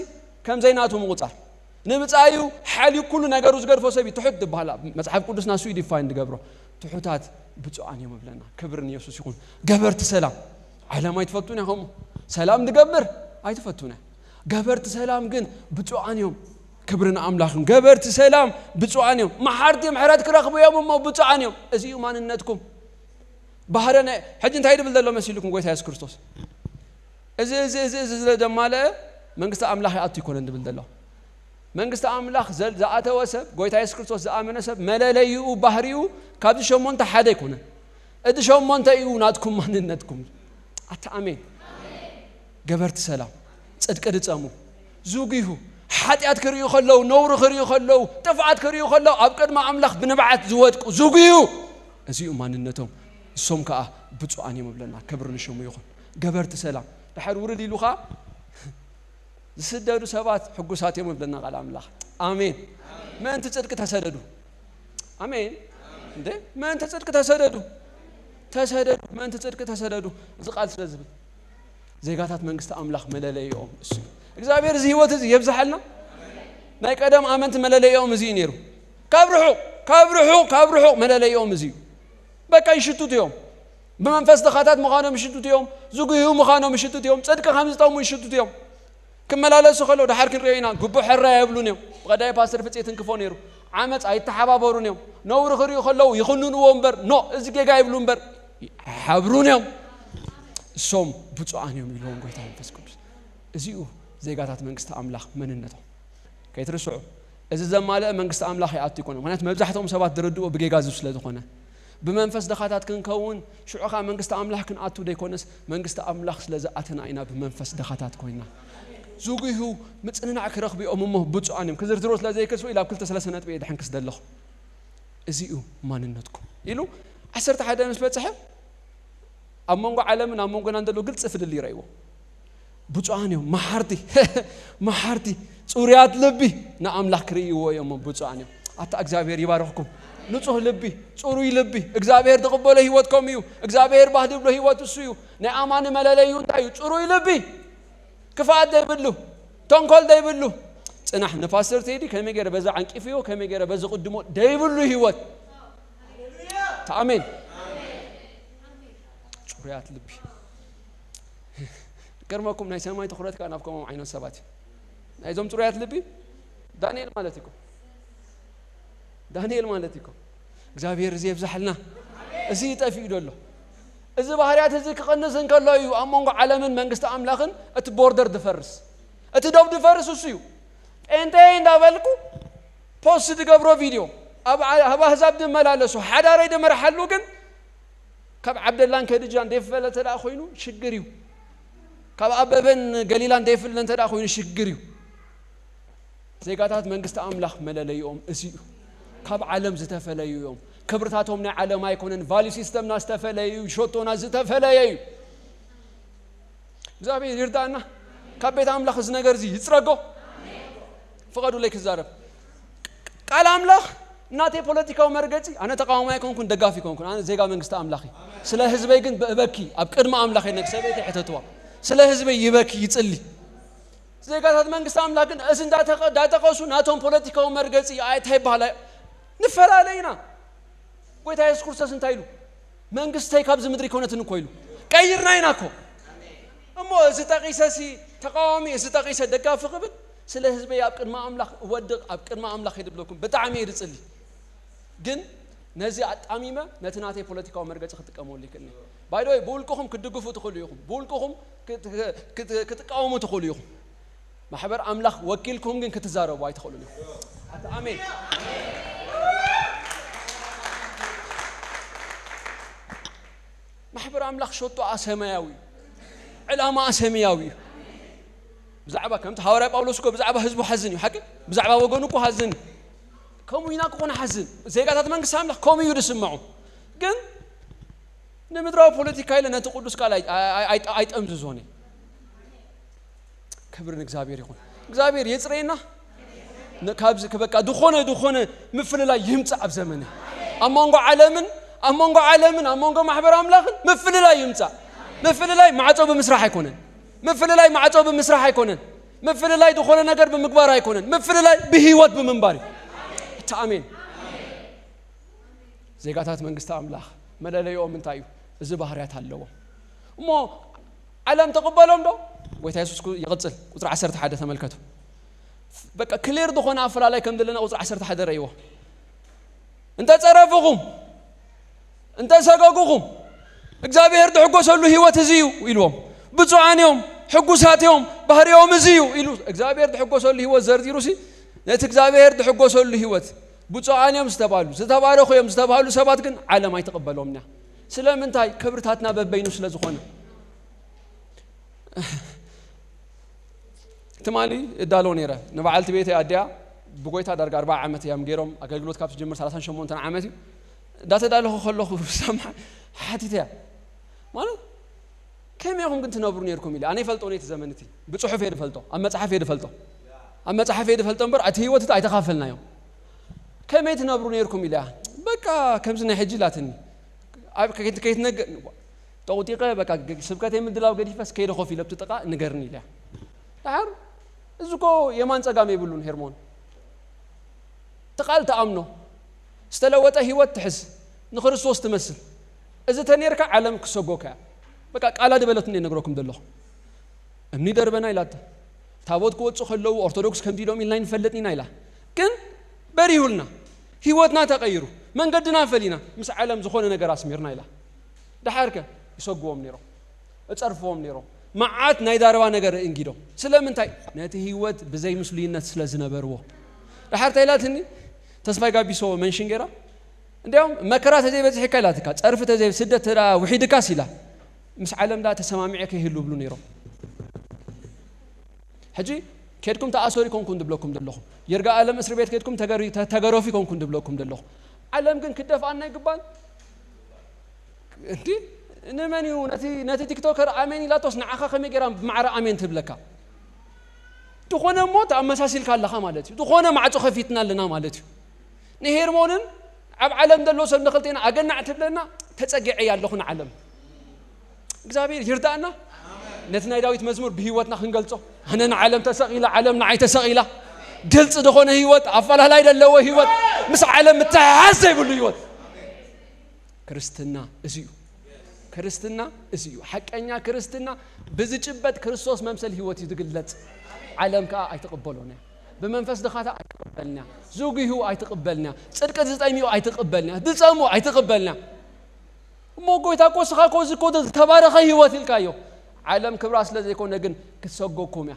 ከም ዘይናቱ ምቑጻር። ንብጻዩ ሓልዩ ኩሉ ነገሩ ዝገድፎ ሰብ እዩ ትሑት ዝበሃል። መጽሓፍ ቅዱስና እሱ እዩ ዲፋይን ዝገብሮ። ትሑታት ብፁዓን እዮም እብለና። ክብሪ ንየሱስ ይኹን። ገበርቲ ሰላም ዓለም ኣይትፈቱን ኢኹም። ሰላም ዝገብር ኣይትፈቱን እያ። ገበርቲ ሰላም ግን ብፁዓን እዮም። ክብሪ ንኣምላኽን። ገበርቲ ሰላም ብፁዓን እዮም። መሓርቲ ምሕረት ክረኽቡ እዮም እሞ ብፁዓን እዮም። እዚ እዩ ማንነትኩም። ባህረ ናይ ሕጂ እንታይ ድብል ዘሎ መሲልኩም ጎይታ የሱስ ክርስቶስ? እዚ እዚ እዚ እዚ ስለ ደማለ መንግስቲ ኣምላኽ ይኣቱ ይኮነን ድብል ዘሎ። መንግስቲ ኣምላኽ ዘል- ዝኣተወ ሰብ፣ ጎይታ የሱስ ክርስቶስ ዝኣመነ ሰብ መለለይኡ ባህሪኡ ካብዚ ሸሞንተ ሓደ ኣይኮነን። እቲ ሸሞንተ እዩ ናትኩም ማንነትኩም። ኣታ ኣሜን። ገበርቲ ሰላም፣ ጽድቂ ድጸሙ፣ ዝጉሁ፣ ሓጢኣት ክርእዩ ከለዉ፣ ነውሪ ክርእዩ ከለዉ፣ ጥፍኣት ክርእዩ ከለዉ ኣብ ቅድሚ ኣምላኽ ብንብዓት ዝወድቁ ዝጉሁ። እዚ እዩ ማንነቶም። እሶም ከኣ ብፁዓን እዮም እብለና። ክብሪ ንሽሙ ይኹን። ገበርቲ ሰላም ድሓር ውርድ ኢሉ ኸኣ ዝስደዱ ሰባት ሕጉሳት እዮም እብለና ቃል ኣምላኽ። ኣሜን። ምእንቲ ጽድቂ ተሰደዱ። ኣሜን። እንዴ ምእንቲ ጽድቂ ተሰደዱ። ተሰደዱ፣ ምእንቲ ጽድቂ ተሰደዱ። እዚ ቃል ስለ ዝብል ዜጋታት መንግስቲ ኣምላኽ መለለይኦም እሱ እዩ። እግዚኣብሔር እዚ ህይወት እዚ የብዝሓልና። ናይ ቀደም ኣመንቲ መለለይኦም እዚ እዩ ነይሩ። ካብ ርሑቕ ካብ ርሑቕ ካብ ርሑቕ መለለይኦም እዚ እዩ። በቃ ይሽቱት እዮም። ብመንፈስ ድኻታት ምዃኖም ይሽቱት እዮም። ዝጉህዩ ምዃኖም ይሽቱት እዮም። ጽድቂ ከም ዝጠሙ ይሽቱት እዮም። ክመላለሱ ከለዉ ድሓር ክንሪኦ ኢና። ግቡእ ሕራይ ኣይብሉን እዮም። ብቐዳይ ፓስተር ፍጽየ ትንክፎ ነይሩ። ዓመፅ ኣይተሓባበሩን እዮም። ነውሪ ክርእዩ ከለዉ ይኹንንዎ እምበር ኖ እዚ ጌጋ ይብሉ እምበር ይሓብሩን እዮም። እሶም ብፁዓን እዮም ኢልዎም ጎይታ መንፈስ ቅዱስ። እዚኡ ዜጋታት መንግስቲ ኣምላኽ መንነቶም ከይትርስዑ። እዚ ዘማልአ መንግስቲ ኣምላኽ ይኣቱ ይኮነ። ምክንያቱ መብዛሕትኦም ሰባት ዝርድኡ ብጌጋ ዝብ ስለ ዝኾነ ብመንፈስ ድኻታት ክንከውን ሽዑ ኸዓ መንግስቲ ኣምላኽ ክንኣቱ ዘይኮነስ መንግስቲ ኣምላኽ ስለ ዝኣተና ኢና ብመንፈስ ድኻታት ኮይና። ዝጉሁ ምጽንናዕ ክረኽቡ እዮም እሞ ብፁዓን እዮም። ክዝርዝሮ ስለ ዘይክስው ኢላ ኣብ ክልተ ሰለስተ ነጥቢ እየ ድሕን ክስደለኹ። እዚ እዩ ማንነትኩም ኢሉ ዓሰርተ ሓደ ምስ በጽሐ፣ ኣብ መንጎ ዓለምን ኣብ መንጎናን ዘሎ ግልፂ ፍልልይ ይረእይዎ። ብፁዓን እዮም፣ መሓርቲ፣ መሓርቲ፣ ፅሩያት ልቢ ንኣምላኽ ክርእይዎ እዮም። ብፁዓን እዮም። ኣታ እግዚኣብሔር ይባርኽኩም። ንጹህ ልቢ፣ ጽሩይ ልቢ፣ እግዚኣብሔር ዝቕበሎ ህይወት ከምኡ እዩ። እግዚኣብሔር ባህ ዝብሎ ህይወት እሱ እዩ። ናይ ኣማኒ መለለዩ እንታይ እዩ? ጽሩይ ልቢ፣ ክፍኣት ዘይብሉ፣ ተንኮል ዘይብሉ። ጽናሕ ንፓስተር ቴዲ ከመይ ገይረ በዛ ዓንቂፍዮ፣ ከመይ ገይረ በዚ ቅድሞ ዘይብሉ ህይወት። ኣሜን። ጽሩያት ልቢ። ገርመኩም፣ ናይ ሰማይ ትኹረት ከዓ ናብ ከምኦም ዓይነት ሰባት እዩ። ናይዞም ጽሩያት ልቢ ዳንኤል ማለት እዩ እኮ። ዳንኤል ማለት እዩ እኮ። እግዚኣብሔር እዚ የብዛሕልና። እዚ ጠፊኡ ዘሎ። እዚ ባህርያት እዚ ክቕንስ እንከሎ እዩ ኣብ መንጎ ዓለምን መንግስቲ ኣምላኽን እቲ ቦርደር ዝፈርስ። እቲ ዶብ ዝፈርስ እሱ እዩ። ጴንጤ እንዳበልኩ ፖስት ዝገብሮ ቪድዮ፣ ኣብ ኣብ ኣህዛብ ዝመላለሱ ሓዳረይ ዝመርሓሉ ግን ካብ ዓብደላን ከድጃን ዘይፍለ እንተ ደኣ ኮይኑ ሽግር እዩ። ካብ ኣበበን ገሊላን ዘይፍለ እንተ ደኣ ኮይኑ ሽግር እዩ። ዜጋታት መንግስቲ ኣምላኽ መለለይኦም እዚ እዩ። ካብ ዓለም ዝተፈለዩ እዮም። ክብርታቶም ናይ ዓለም ኣይኮነን። ቫልዩ ሲስተምና ዝተፈለየ እዩ። ሸቶና ዝተፈለየ እዩ። እግዚኣብሔር ይርዳእና። ካብ ቤት ኣምላኽ እዚ ነገር እዚ ይጽረጎ። ፍቐዱለይ ክዛረብ። ቃል ኣምላኽ እናተይ ፖለቲካዊ መርገጺ፣ ኣነ ተቃዋሚ ኣይኮንኩን፣ ደጋፊ ኣይኮንኩን። ኣነ ዜጋ መንግስቲ ኣምላኽ እየ። ስለ ህዝበይ ግን ብእበኪ ኣብ ቅድሚ ኣምላኽ እየ፣ ነግ ሰበይቲ ሕተትዋ። ስለ ህዝበይ ይበኪ፣ ይጽሊ። ዜጋታት መንግስቲ ኣምላኽ ግን እዚ እንዳተኸ-፣ እንዳጠቐሱ ናቶም ፖለቲካዊ መርገጺ ኣይ-፣ እንታይ ይበሃል? ኣይ-፣ ንፈላለ ኢና። ጎይታ የሱስ ክርስቶስ እንታይ ኢሉ? "መንግስተይ ካብዚ ምድሪ ኣይኮነትን" እኮ ኢሉ። ቀይርና ኢና እኮ። እሞ እዚ ጠቒሰ ሲ ተቃዋሚ፣ እዚ ጠቒሰ ደጋፊ ክብል፣ ስለ ህዝበይ ኣብ ቅድሚ ኣምላኽ እወድቕ፣ ኣብ ቅድሚ ኣምላኽ እየ ዝብለኩም። ብጣዕሚ እየ ዝጽሊ። ግን ነዚ ኣጣሚመ ነቲ ናተይ ፖለቲካዊ መርገጺ ክጥቀመሉ ይክእል እየ። ባይ ዘ ወይ፣ ብውልቅኹም ክትድግፉ ትኽእሉ ኢኹም። ብውልቅኹም ክት-፣ ክት-፣ ክትቃወሙ ትኽእሉ ኢኹም። ማሕበር ኣምላኽ ወኪልኩም ግን ክትዛረቡ ኣይትኽእሉን ኢኹም። ኣሜን። ማሕበር ኣምላኽ ሸቶኣ ሰማያዊ እዩ። ዕላማኣ ሰማያዊ እዩ። ብዛዕባ፣ ከምቲ ሃዋርያ ጳውሎስ እኮ ብዛዕባ ህዝቡ ሓዝን እዩ፣ ሓቂ? ብዛዕባ ወገኑ እኮ ሓዝን እዩ። ከምኡ ኢና ክኾን ሓዝን። ዜጋታት መንግስቲ ኣምላኽ ከምኡ እዩ ዝስምዖም። ግን ንምድራዊ ፖለቲካ ኢለ ነቲ ቅዱስ ቃል ኣይ-፣ ኣይ-፣ ኣይ-፣ ኣይጠምዝዞን እየ። ክብሪ ንእግዚኣብሔር ይኹን። እግዚኣብሔር የጽረየና። ን-፣ ካብዚ ከ-፣ በቃ ዝኾነ፣ ዝኾነ ምፍልላይ ይምጻእ ኣብ ዘመነ። ኣብ መንጎ ዓለምን፣ ኣብ መንጎ ዓለምን፣ ኣብ መንጎ ማሕበር ኣምላኽን ምፍልላይ ይምጻእ። ምፍልላይ ማዕጾ ብምስራሕ ኣይኮነን። ምፍልላይ ማዕጾ ብምስራሕ ኣይኮነን። ምፍልላይ ዝኾነ ነገር ብምግባር ኣይኮነን። ምፍልላይ ብህይወት ብምንባር እዩ። እቲ ኣሜን። ዜጋታት መንግስቲ ኣምላኽ መለለይኦም እንታይ እዩ? እዚ ባህርያት ኣለዎም። እሞ ዓለም ተቕበሎም ዶ? ጎይታ የሱስ ኩ-፣ ይቕጽል። ቁጽሪ ዓሰርተ ሓደ ተመልከቱ። በቃ ክሊር ዝኾነ ኣፈላላይ ከም ዘለና ቁጽሪ ዓሰርተ ሓደ ረእይዎ። "እንተ ጸረፍኹም፣ እንተ ሰገጉኹም፣ እግዚኣብሔር ዝሕጎሰሉ ህይወት እዚ እዩ" ኢልዎም። "ብፁዓን እዮም፣ ሕጉሳት እዮም፣ ባህርዮም እዚ እዩ" ኢሉ እግዚኣብሔር ዝሕጎሰሉ ህይወት ዘርዚሩ ሲ፣ ነቲ እግዚኣብሔር ዝሕጎሰሉ ህይወት፣ ብፁዓን እዮም ዝተባሉ፣ ዝተባረኹ እዮም ዝተባሉ ሰባት ግን ዓለም ኣይትቕበሎም እያ። ስለምንታይ? ክብርታትና በበይኑ ስለ ዝኾነ። ትማሊ እዳሎ ነይረ። ንበዓልቲ ቤተይ ኣዲኣ ብጎይታ ዳርጋ ኣርባዓ ዓመት እዮም ገይሮም፣ ኣገልግሎት ካብ ትጅምር ሰላሳን ሸሞንተን ዓመት እዩ። እንዳተዳለኹ ከለኹ ሰምዓ ሓቲተ እያ። ማለት፣ "ከመይ ኢኹም ግን ትነብሩ ነይርኩም?" ኢለ። ኣነ ይፈልጦ ነቲ ዘመን እቲ። ብጽሑፍ እየ ዝፈልጦ፣ ኣብ መጽሓፍ እየ ዝፈልጦ። ኣብ መጽሓፍ እየ ዝፈልጦ እምበር፣ እቲ ህይወት እቲ ኣይተኻፈልናዮ። "ከመይ ትነብሩ ነይርኩም?" ኢለ። "በቃ፣ ከምዚ ናይ ሕጂ" ኢላትኒ። ኣብ ከይት-፣ ከይትነገ-፣ ጠቑጢቐ፣ በቃ፣ ገ-፣ ስብከተይ ምድላው ገዲፈስ ከይደ ኮፍ ኢለ ኣብቲ ጥቓ ንገርኒ ኢለ። ደሓር፣ እዚ እኮ የማን ጸጋም የብሉን ሄርሞን። እቲ ቃል ተኣምኖ፣ ዝተለወጠ ህይወት ትሕዝ፣ ንክርስቶስ ትመስል። እዚ ተኔርካ ዓለም ክሰጎካ እያ። በቃ፣ ቃላ ድበለትኒ እየ ነግረኩም ዘለኹ። እምኒ ደርበና ኢላታ። ታቦት ክወጹ ከለዉ ኦርቶዶክስ ከምዚ ኢሎም ኢልና ኣይንፈልጥን ኢና ኢላ። ግን በሪሁልና። ህይወትና ተቐይሩ። መንገድና ፈሊና። ምስ ዓለም ዝኾነ ነገር ኣስሚርና ኢላ። ደሓርከ ይሰግዎም ነይሮም። እጸርፍዎም ነይሮም። መዓት ናይ ዛረባ ነገር እንጊዶም። ስለምንታይ? ነቲ ህይወት ብዘይ ምስሉይነት ስለ ዝነበርዎ። ደሓር እንታይ ኢላትኒ? ተስፋይ ጋቢሶ መንሽን ገይራ። እንዲያውም መከራ ተዘይበዝሕካ ኢላትካ፣ ጸርፊ ተዘይ-፣ ስደት ተዳ ውሒድካስ ኢላ። ምስ ዓለም ዳ ተሰማሚዐ ከይህሉ ብሉ ነይሮም። ሕጂ ከድኩም ተኣሰሩ ይኮንኩም ድብለኩም ዘለኹ። ይርጋ ኣለም እስር ቤት ከድኩም ተገሪ- ተ- ተገረፉ ይኮንኩም ድብለኩም ዘለኹ። ዓለም ግን ክደፍኣና ይግባን። እንዲ ንመን እዩ ነቲ ነቲ ቲክቶከር ኣሜን ኢላቶስ ንዓኻ ከመይ ገይራ ብማዕረ ኣሜን ትብለካ? ዝኾነ እሞ ተኣመሳሲልካ ኣለኻ ማለት እዩ። ዝኾነ ማዕጾ ከፊትና ኣለና ማለት እዩ። ንሄርሞንን ኣብ ዓለም ዘሎ ሰብ ንኽልቴና ኣገናዕ ትብለና። ተጸጊዐ ኣለኹ ንዓለም። እግዚኣብሔር ይርዳእና። ነቲ ናይ ዳዊት መዝሙር ብህይወትና ክንገልጾ፣ ኣነ ንዓለም ተሰቒላ፣ ዓለም ንዓይ ተሰቒላ። ግልጽ ዝኾነ ህይወት፣ ኣፈላላይ ዘለዎ ህይወት፣ ምስ ዓለም ምትሕሓዝ ዘይብሉ ህይወት። ክርስትና እዚ እዩ። ክርስትና እዚ እዩ። ሓቀኛ ክርስትና ብዝጭበጥ ክርስቶስ መምሰል ህይወት እዩ ዝግለጽ። ዓለም ከኣ ኣይትቕበሎን እያ። ብመንፈስ ድኻታ ኣይትቕበልን እያ። ዝጉሁ ኣይትቕበልን እያ። ጽድቂ ዝጠምዩ ኣይትቕበልን እያ። ዝጸሙ ኣይትቕበልን እያ። እሞ ጎይታ እኮ እስኻ እኮ እዚ እኮ ዝተባረኸ ህይወት ኢልካዮ። ዓለም ክብራ ስለ ዘይኮነ ግን ክትሰጎኩም እያ፣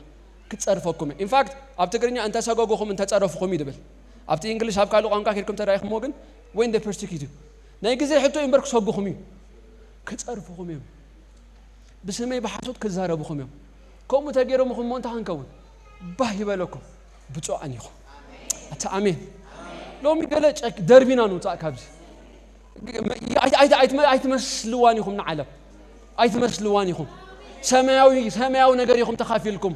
ክትጸርፈኩም እያ። ኢንፋክት ኣብ ትግርኛ እንተሰጎጉኹም እንተጸረፉኹም እዩ ድብል። ኣብቲ እንግሊሽ ኣብ ካልእ ቋንቋ ኬድኩም ተራኢኹሞ ግን when they persecute you ናይ ግዜ ሕቶ እዩ እምበር ክሰጉኹም እዩ፣ ክጸርፉኹም እዮም። ብስመይ ብሓሶት ክዛረቡኹም እዮም። ከምኡ ተገይሮምኹም እሞ እንታይ ክንከውን? ባህ ይበለኩም። ብፁዓን ኢኹም። ኣታ ኣሜን። ሎሚ ገለ ጨክ ደርቢና ንውፃእ ካብዚ። ኣይ- ኣይ- ኣይ- ኣይትመ- ኣይትመስልዋን ኢኹም ንዓለም። ኣይትመስልዋን ኢኹም። ሰማያዊ ሰማያዊ ነገር ኢኹም ተኻፊልኩም።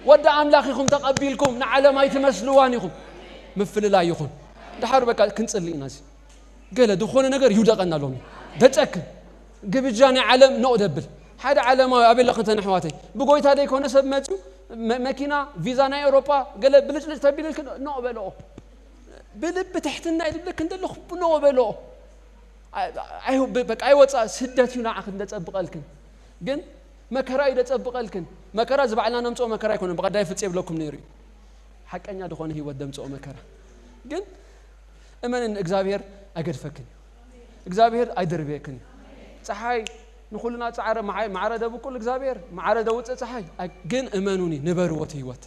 ወዲ ኣምላኽ ኢኹም ተቐቢልኩም። ንዓለም ኣይትመስልዋን ኢኹም። ምፍልላይ ይኹን። ድሓር በቃ ክንጽሊ ኢና። እዚ ገለ ዝኾነ ነገር ይውደቐና ሎሚ። ደጨክን ግብጃ ናይ ዓለም ኖቕ ደብል። ሓደ ዓለማዊ ኣበይ ኣለኽን ተን ኣሕዋተይ? ብጎይታ ደይኮነ ሰብ መፅዩ መ- መኪና ቪዛ ናይ ኤውሮጳ ገለ ብልጭልጭ ተቢልልክን ኖቕ በልኦ። ብልቢ ትሕትና እዩ ዝብለክን ዘለኹ ኖቕ በልኦ። ኣይ- ኣይ- በቃ ኣይወፃ። ስደት እዩ ንዓኽን ደፀብቐልክን። ግን መከራ እዩ ደፀብቐልክን። መከራ እዚ ባዕልና ነምፅኦ መከራ ኣይኮነን። ብቐዳይ ፍፅ የብለኩም ነይሩ እዩ። ሓቀኛ ዝኾነ ህይወት ደምፅኦ መከራ ግን እመንን እግዚኣብሔር ኣይገድፈክን እዩ። እግዚኣብሔር ኣይደርብየክን እዩ። ፀሓይ ንኹልና ፃዕረ መዓይ- ማዕረ ደብቁል እግዚኣብሔር ማዕረ ደውፅእ ፀሓይ ኣይ- ግን እመኑኒ ንበርዎ እቲ ህይወት።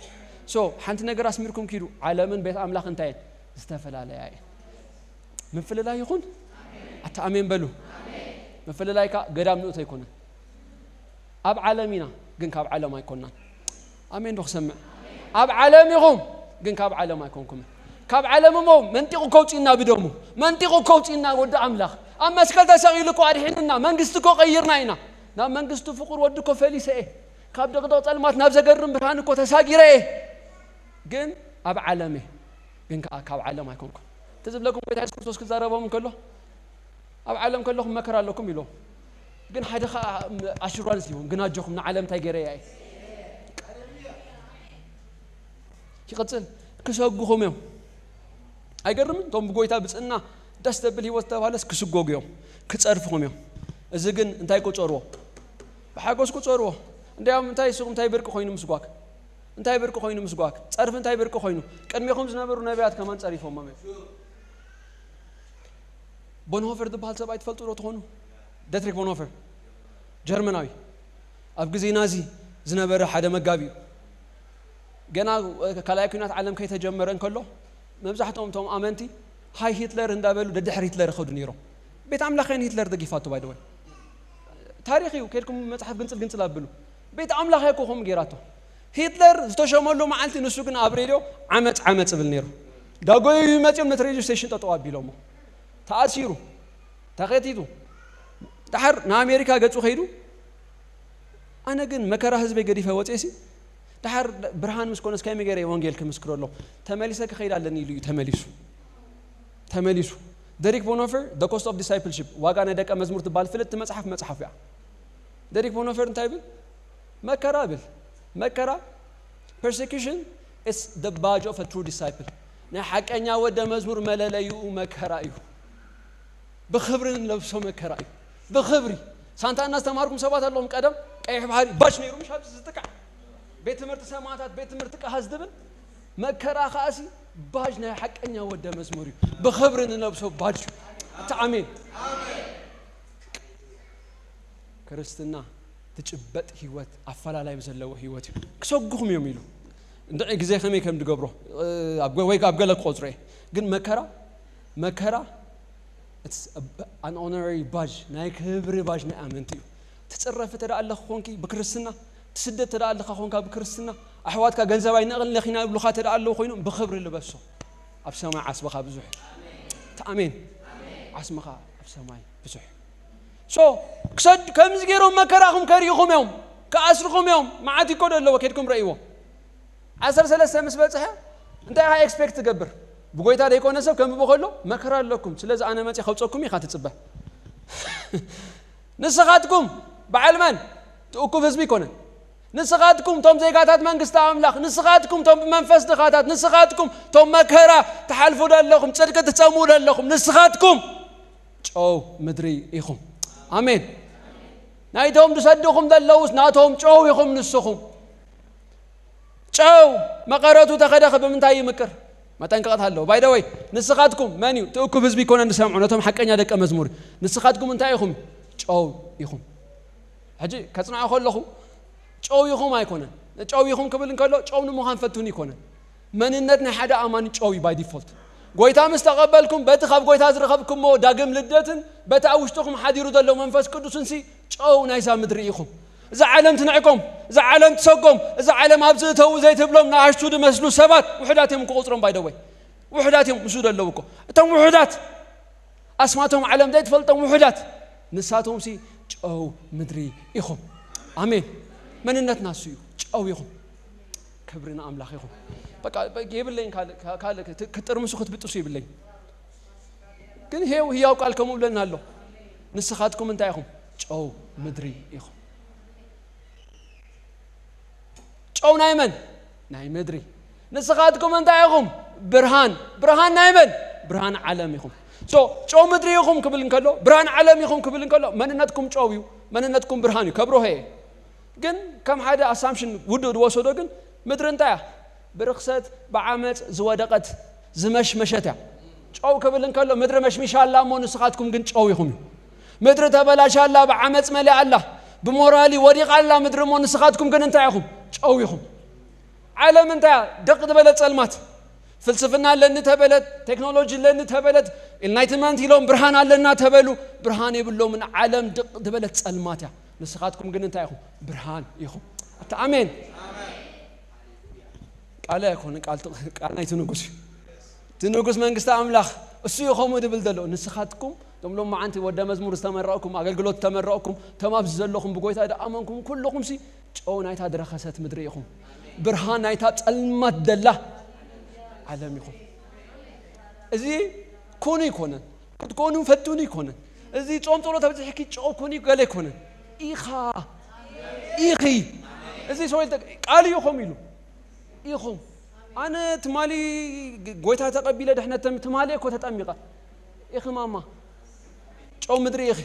ሶ ሓንቲ ነገር ኣስሚርኩም ኪዱ። ዓለምን ቤት ኣምላኽ እንታይ እየን? ዝተፈላለያ እየን። ምፍልላይ ይኹን። ኣታ ኣሜን በሉ። ምፍልላይካ ገዳም ንእቶ ኣይኮነን። ኣብ ዓለም ኢና ግን ካብ ዓለም ኣይኮናን። ኣሜን ዶ ክሰምዕ? ኣብ ዓለም ኢኹም ግን ካብ ዓለም ኣይኮንኩምን። ካብ ዓለም እሞ መንጢቑ ከውፅእና ብደሙ መንጢቑ ከውፅእና ወዲ ኣምላኽ ኣብ መስቀል ተሰቒሉ እኮ ኣድሒንና መንግስቲ እኮ ቀይርና ኢና። ናብ መንግስቱ ፍቁር ወዲ እኮ ፈሊሰ እየ። ካብ ደቕደቕ ጸልማት ናብ ዘገርም ብርሃን እኮ ተሳጊረ እየ። ግን ኣብ ዓለም እየ ግን ከዓ ካብ ዓለም ኣይኮንኩን። ትዝብለኩም ጎይታ የሱስ ክርስቶስ ክዛረቦም እንከሎ ኣብ ዓለም ከለኹም መከራ ኣለኩም ኢሎም። ግን ሓደ ከዓ ኣሹራንስ ይቦም ግን ኣጆኹም ንዓለም እንታይ ገይረ እየ። ይቕፅል ክሰጉኹም እዮም። ኣይገርምን? እቶም ብጎይታ ብፅና ደስ ዘብል ህይወት ዝተባለስ ክስጎጉ እዮም። ክፀርፍኹም እዮም። እዚ ግን እንታይ ቁፀርዎ? ብሓጎስ ቁፀርዎ። እንዲያውም እንታይ ንስኹም እንታይ ብርቂ ኮይኑ ምስጓግ እንታይ ብርቂ ኮይኑ ምስጓግ ጸርፊ እንታይ ብርቂ ኮይኑ ቅድሜኹም ዝነበሩ ነቢያት ከማን ጸሪፎሞም እዮም። ቦንሆፈር ዝበሃል ሰብኣይ ትፈልጡ ዶ ትኾኑ? ደትሪክ ቦንሆፈር ጀርመናዊ ኣብ ግዜ ናዚ ዝነበረ ሓደ መጋቢ እዩ። ገና ካልኣይ ኩናት ዓለም ከይተጀመረ እንከሎ መብዛሕትኦም እቶም ኣመንቲ ሃይ ሂትለር እንዳበሉ ደድሕሪ ሂትለር ይኸዱ ነይሮም። ቤት ኣምላኽ እየን ሂትለር ደጊፋቶ ባይደወይ ታሪኽ እዩ። ከድኩም መጽሓፍ ግንጽል ግንጽል ኣብሉ። ቤት ኣምላኽ እኮ ከምኡ ገይራቶ። ሂትለር ዝተሸመሉ መዓልቲ ንሱ ግን ኣብ ሬድዮ ዓመፅ ዓመፅ ይብል ነይሩ። ዳጎዩ መፅኦም ነቲ ሬድዮ ስቴሽን ጠጠው ኣቢሎሞ። ተኣሲሩ ተኸቲቱ ድሓር ንኣሜሪካ ገፁ ከይዱ። ኣነ ግን መከራ ህዝበይ ገዲፈ ወፅኤሲ ድሓር ብርሃን ምስ ኮነስ ከመይ ገይረ ወንጌል ክምስክረሎም ተመሊሰ ክኸይድ ኣለኒ ኢሉ እዩ ተመሊሱ። ተመሊሱ። ደሪክ ቦኖፈር The Cost of Discipleship ዋጋ ናይ ደቀ መዝሙር ትበሃል ፍልጥቲ መፅሓፍ መፅሓፍ እያ። ደሪክ ቦኖፈር እንታይ ይብል? መከራ ብል መከራ persecution is the badge of a true disciple ናይ ሓቀኛ ወደ መዝሙር መለለይኡ መከራ እዩ። ብኽብሪ ንለብሶ መከራ እዩ። ብኽብሪ ሳንታ እናስተማርኩም ሰባት ኣለኹም ቀደም ቀይሕ ባህሪ ባሽ ነይሩ ምሽ ኣብዚ ዝጥቃዕ ቤት ትምህርቲ ሰማዕታት ቤት ትምህርቲ ቀሃዝ ዝብል መከራ ከኣሲ ባጅ ናይ ሓቀኛ ወደ መዝሙር እዩ። ብኽብሪ ንነብሶ ባጅ እዩ። እቲ ኣሜን። ክርስትና ትጭበጥ ህይወት ኣፈላላይ ዘለዎ ህይወት እዩ። ክሰጉኹም እዮም ኢሉ እንድዒ ግዜ ከመይ ከም ዝገብሮ ወይ ኣብ ገለ ክቆፅሮ እየ። ግን መከራ መከራ ኣን ኦነራሪ ባጅ ናይ ክብሪ ባጅ ናይ ኣመንቲ እዩ። ትፅረፍ እተ ኣለኻ ኮንኪ ብክርስትና ትስደት እተ ኣለኻ ኮንካ ብክርስትና ኣሕዋትካ ገንዘብ ኣይነቕልን ለኺና ይብሉኻ እንተ ደኣ ኣለዉ ኮይኖም፣ ብኽብሪ ልበሶ። ኣብ ሰማይ ዓስብኻ ብዙሕ እዩ። እቲ ኣሜን። ዓስምኻ ኣብ ሰማይ ብዙሕ እዩ። ሶ፣ ክሰድ-፣ ከምዚ ገይሮም መከራኹም ከርእኹም እዮም፣ ክኣስርኹም እዮም። መዓት እኮ ዶ ኣለዎ፣ ኬድኩም ረእይዎ። ዓሰርተ ሰለስተ ምስ በጽሐ፣ እንታይ ኢኻ ኤክስፔክት ትገብር? ብጎይታ ዘይኮነ ሰብ ከንብቦ ከሎ፣ መከራ ኣለኩም፣ ስለዚ ኣነ መጺእ ከውጸኩም ኢኻ ትጽበ። ንስኻትኩም በዓል መን? ትእኩብ ህዝቢ ኣይኮነን። ንስኻትኩም ቶም ዜጋታት መንግስቲ ኣምላኽ፣ ንስኻትኩም ቶም ብመንፈስ ድኻታት፣ ንስኻትኩም ቶም መከራ ትሓልፉ ዘለኹም፣ ጽድቂ ትጸምኡ ዘለኹም፣ ንስኻትኩም ጨው ምድሪ ኢኹም። ኣሜን። ናይቶም ዝሰድኹም ዘለዉስ ናቶም ጨው ኢኹም ንስኹም። ጨው መቐረቱ ተኸደኸ ብምንታይ ይምቅር? መጠንቀቕታ ኣለዎ። ባይ ዘ ወይ፣ ንስኻትኩም መን እዩ? ትእኩብ ህዝቢ ይኮነ ዝሰምዑ፣ ነቶም ሓቀኛ ደቀ መዝሙር። ንስኻትኩም እንታይ ኢኹም? ጨው ኢኹም። ሕጂ ከጽንዖ ከለኹ ጨው ኢኹም ኣይኮነን። ጨው ኢኹም ክብል እንከሎ ጨው ንምዃን ፈቱን ይኮነን። መንነት ናይ ሓደ ኣማኒ ጨው እዩ ባይ ዲፎልት። ጎይታ ምስ ተቐበልኩም በቲ ካብ ጎይታ ዝረኸብኩሞ ዳግም ልደትን በቲ ኣብ ውሽጥኹም ሓዲሩ ዘሎ መንፈስ ቅዱስን ሲ ጨው ናይዛ ምድሪ ኢኹም። እዛ ዓለም ትንዕቆም፣ እዛ ዓለም ትሰጎም፣ እዛ ዓለም ኣብዚ እተው ዘይትብሎም ንኣሽቱ ዝመስሉ ሰባት ውሑዳት እዮም ክቑጽሮም ባይ ዘ ወይ። ውሑዳት እዮም ምስኡ ዘለዉ እኮ። እቶም ውሑዳት ኣስማቶም ዓለም ዘይትፈልጦም ውሑዳት ንሳቶም ሲ ጨው ምድሪ ኢኹም። ኣሜን። መንነትና እሱ እዩ። ጨው ኢኹም። ክብሪ ንኣምላኽ ይኹን። በቃ የብለይን ካልእ፣ ካልእ ክጥ-፣ ክትጥርምሱ ክትብጥሱ የብለይን። ግን ሄው ህያው ቃል ከምኡ ብለና ኣሎ። ንስኻትኩም እንታይ ኢኹም? ጨው ምድሪ ኢኹም። ጨው ናይ መን? ናይ ምድሪ። ንስኻትኩም እንታይ ኢኹም? ብርሃን። ብርሃን ናይ መን? ብርሃን ዓለም ኢኹም። ሶ ጨው ምድሪ ኢኹም ክብል እንከሎ፣ ብርሃን ዓለም ኢኹም ክብል እንከሎ፣ መንነትኩም ጨው እዩ፣ መንነትኩም ብርሃን እዩ። ከብርሆ እየ። ግን ከም ሓደ ኣሳምሽን ውድእ ዝወሰዶ ግን ምድሪ እንታይ እያ? ብርኽሰት ብዓመፅ ዝወደቐት ዝመሽመሸት እያ። ጨው ክብል እንከሎ ምድሪ መሽሚሻ ኣላ እሞ ንስኻትኩም ግን ጨው ኢኹም እዩ። ምድሪ ተበላሻ ኣላ፣ ብዓመፅ መሊኣ ኣላ፣ ብሞራሊ ወዲቓ ኣላ ምድሪ እሞ ንስኻትኩም ግን እንታይ ኢኹም? ጨው ኢኹም። ዓለም እንታይ እያ? ደቕ ዝበለት ጸልማት። ፍልስፍና ኣለኒ ተበለት፣ ቴክኖሎጂ ኣለኒ ተበለት፣ ኢንላይትመንት ኢሎም ብርሃን ኣለና ተበሉ፣ ብርሃን የብሎምን። ዓለም ድቕ ዝበለት ጸልማት እያ። ንስኻትኩም ግን እንታይ ኢኹም? ብርሃን ኢኹም። ኣታ ኣሜን። ቃል ኣይኮነ፣ ቃል ት-፣ ቃል ናይቲ ንጉስ እዩ። እቲ ንጉስ መንግስቲ ኣምላኽ እሱ እዩ ከምኡ ድብል ዘሎ። ንስኻትኩም እቶም ሎማዓንቲ ወደ መዝሙር ዝተመረቕኩም፣ ኣገልግሎት ዝተመረቕኩም፣ እቶም ኣብዚ ዘለኹም ብጎይታ ድኣመንኩም ኩልኹም ሲ ጨው ናይታ ድረኸሰት ምድሪ ኢኹም። ብርሃን ናይታ ጸልማት ደላ ዓለም ኢኹም። እዚ ኩኑ ይኮነን፣ ክትኮኑ ፈትኑ ይኮነን። እዚ ጾም ጸሎት ኣብዚሕኪ ጨው ኩኑ ገለ ይኮነን። ኢኻ፣ ኢኺ። እዚ ሰው ኢልተ-፣ ቃል እዩ ከምኡ ኢሉ። ኢኹም። ኣነ ትማሊ ጎይታ ተቐቢለ ድሕነት ተም-፣ ትማሊ እኮ ተጠሚቐ። ኢኺ ማማ። ጨው ምድሪ ኢኺ።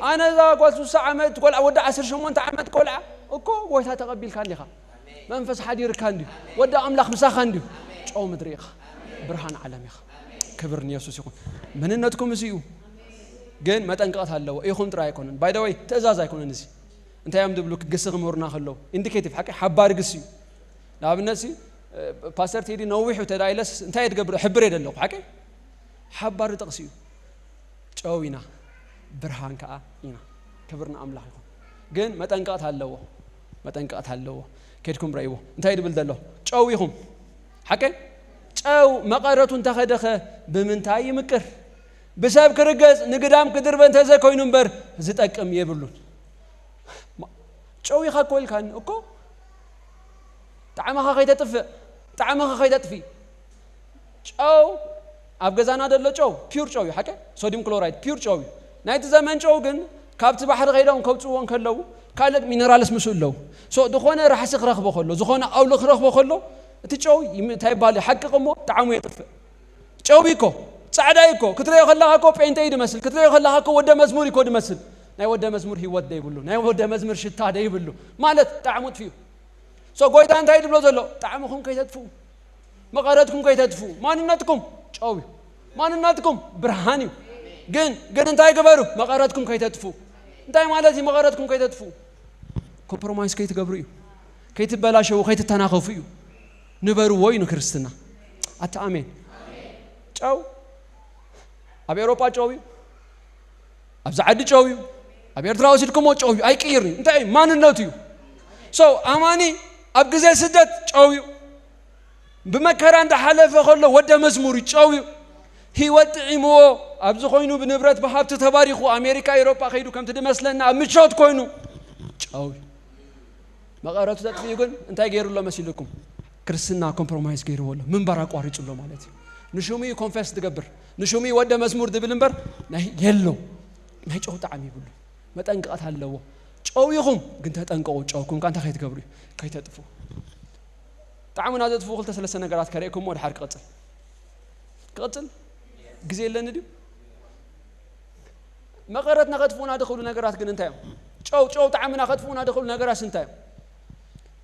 ኣነ እዛ ጓል ስሳ ዓመት ቆልዓ፣ ወዲ ዓሰርተ ሸሞንተ ዓመት ቆልዓ እኮ ጎይታ ተቐቢልካ እንዲኻ። መንፈስ ሓዲርካ እንዲዩ። ወዲ ኣምላኽ ምሳኻ እንዲዩ። ጨው ምድሪ ኢኻ። ብርሃን ዓለም ኢኻ። ክብር ንየሱስ ይኹን። መንነትኩም እዚ እዩ። ግን መጠንቀቕታ ኣለዎ። ኢኹም ጥራይ ኣይኮነን። ባይ ዘ ወይ ትእዛዝ ኣይኮነን እዚ። እንታይ እዮም ዝብሉ? ግሲ ክምህሩና ከለዉ። ኢንዲኬቲቭ፣ ሓቂ ሓባሪ ግሲ እዩ። ንኣብነት ሲ፣ እ፣ ፓስተር ቴዲ ነዊሑ ተዳኢለስ እንታይ እየ ትገብር? ሕብር እየ ዘለኹ፣ ሓቂ? ሓባሪ ጥቕሲ እዩ። ጨው ኢና፣ ብርሃን ከኣ ኢና። ክብሪ ንኣምላኽ ይኹን። ግን መጠንቀቕታ ኣለዎ፣ መጠንቀቕታ ኣለዎ። ኬድኩም ረእይዎ። እንታይ ድብል ዘሎ? ጨው ኢኹም። ሓቂ? ጨው መቐረቱ እንተኸደኸ ብምንታይ ይምቅር? ብሰብ ክርገጽ ንግዳም ክድርበ እንተዘይኮይኑ እምበር ዝጠቅም የብሉን። ማ-፣ ጨው ኢኻ እኮ ኢልካኒ እኮ። ጣዕምኻ ከይተጥፍእ፣ ጣዕምኻ ከይተጥፊ። ጨው ኣብ ገዛና ዘሎ ጨው ፒውር ጨው እዩ፣ ሓቂ? ሶዲየም ክሎራይድ ፒውር ጨው እዩ። ናይቲ ዘመን ጨው ግን ካብቲ ባሕሪ ከይዶም ከውፅዎ እንከለዉ ካልእ ሚነራልስ ምስኡ ኣለዉ። ሶ ዝኾነ ራሕሲ ክረኽቦ ከሎ፣ ዝኾነ ኣውሊ ክረኽቦ ከሎ እቲ ጨው ይም-፣ እንታይ ይበሃል እዩ? ሓቂ እሞ ጣዕሙ የጥፍእ። ጨው እኮ ጻዕዳ እኮ ክትረዮ ከለኻ እኮ ጴንጤ እዩ ድመስል፣ ክትረዮ ከለኻ እኮ ወደ መዝሙር እኮ ድመስል። ናይ ወደ መዝሙር ህይወት ደይብሉ፣ ናይ ወደ መዝሙር ሽታ ደይብሉ ማለት ጣዕሙ ጥፊኡ። ሶ ጎይታ እንታይ ድብሎ ዘሎ? ጣዕምኹም ከይተጥፍኡ፣ መቐረትኩም ከይተጥፍኡ። ማንነትኩም ጨው እዩ፣ ማንነትኩም ብርሃን እዩ። ግን፣ ግን እንታይ ግበሩ? መቐረትኩም ከይተጥፍኡ። እንታይ ማለት እዩ መቐረትኩም ከይተጥፍኡ? ኮምፕሮማይዝ ከይትገብሩ እዩ፣ ከይትበላሸዉ፣ ከይትተናኸፉ እዩ። ንበርዎ እዩ ንክርስትና። ኣታ ኣሜን። ጨው ኣብ ኤውሮጳ ጨው እዩ፣ ኣብዚ ዓዲ ጨው እዩ፣ ኣብ ኤርትራ ወሲድኩሞ ጨው እዩ። ኣይቅይርን እዩ። እንታይ እዩ? ማንነቱ እዩ። ሶ ኣማኒ ኣብ ግዜ ስደት ጨው እዩ። ብመከራ እንዳሓለፈ ከሎ ወደ መዝሙር እዩ፣ ጨው እዩ። ህይወት ጥዒምዎ ኣብዚ ኮይኑ ብንብረት ብሃብቲ ተባሪኹ ኣሜሪካ ኤሮጳ ከይዱ ከምቲ ድመስለና ኣብ ምቾት ኮይኑ ጨው እዩ። መቐረቱ ተጥፍኡ ግን እንታይ ገይሩ ኣሎ መሲልኩም? ክርስትና ኮምፕሮማይዝ ገይርዎ ኣሎ፣ ምንባር ኣቋሪጹ ኣሎ ማለት እዩ። ንሹሙ እዩ ኮንፌስ ትገብር፣ ንሹሙ እዩ ወደ መዝሙር ድብል እምበር ናይ የሎ ናይ ጨው ጣዕሚ ይብሉ። መጠንቀቕታ ኣለዎ። ጨው ኢኹም ግን ተጠንቀቑ። ጨውኩም ከ እንታይ ከይትገብሩ እዩ? ከይተጥፉ። ጣዕሙና ዘጥፍኡ ክልተ ሰለስተ ነገራት ከርእየኩም እሞ ድሓር ክቕጽል ክቕጽል ግዜ የለኒ ድዩ? መቐረትና ከጥፍኡና ድኽእሉ ነገራት ግን እንታይ እዮም? ጨው ጨው ጣዕምና ከጥፍኡና ድኽእሉ ነገራት እንታይ እዮም?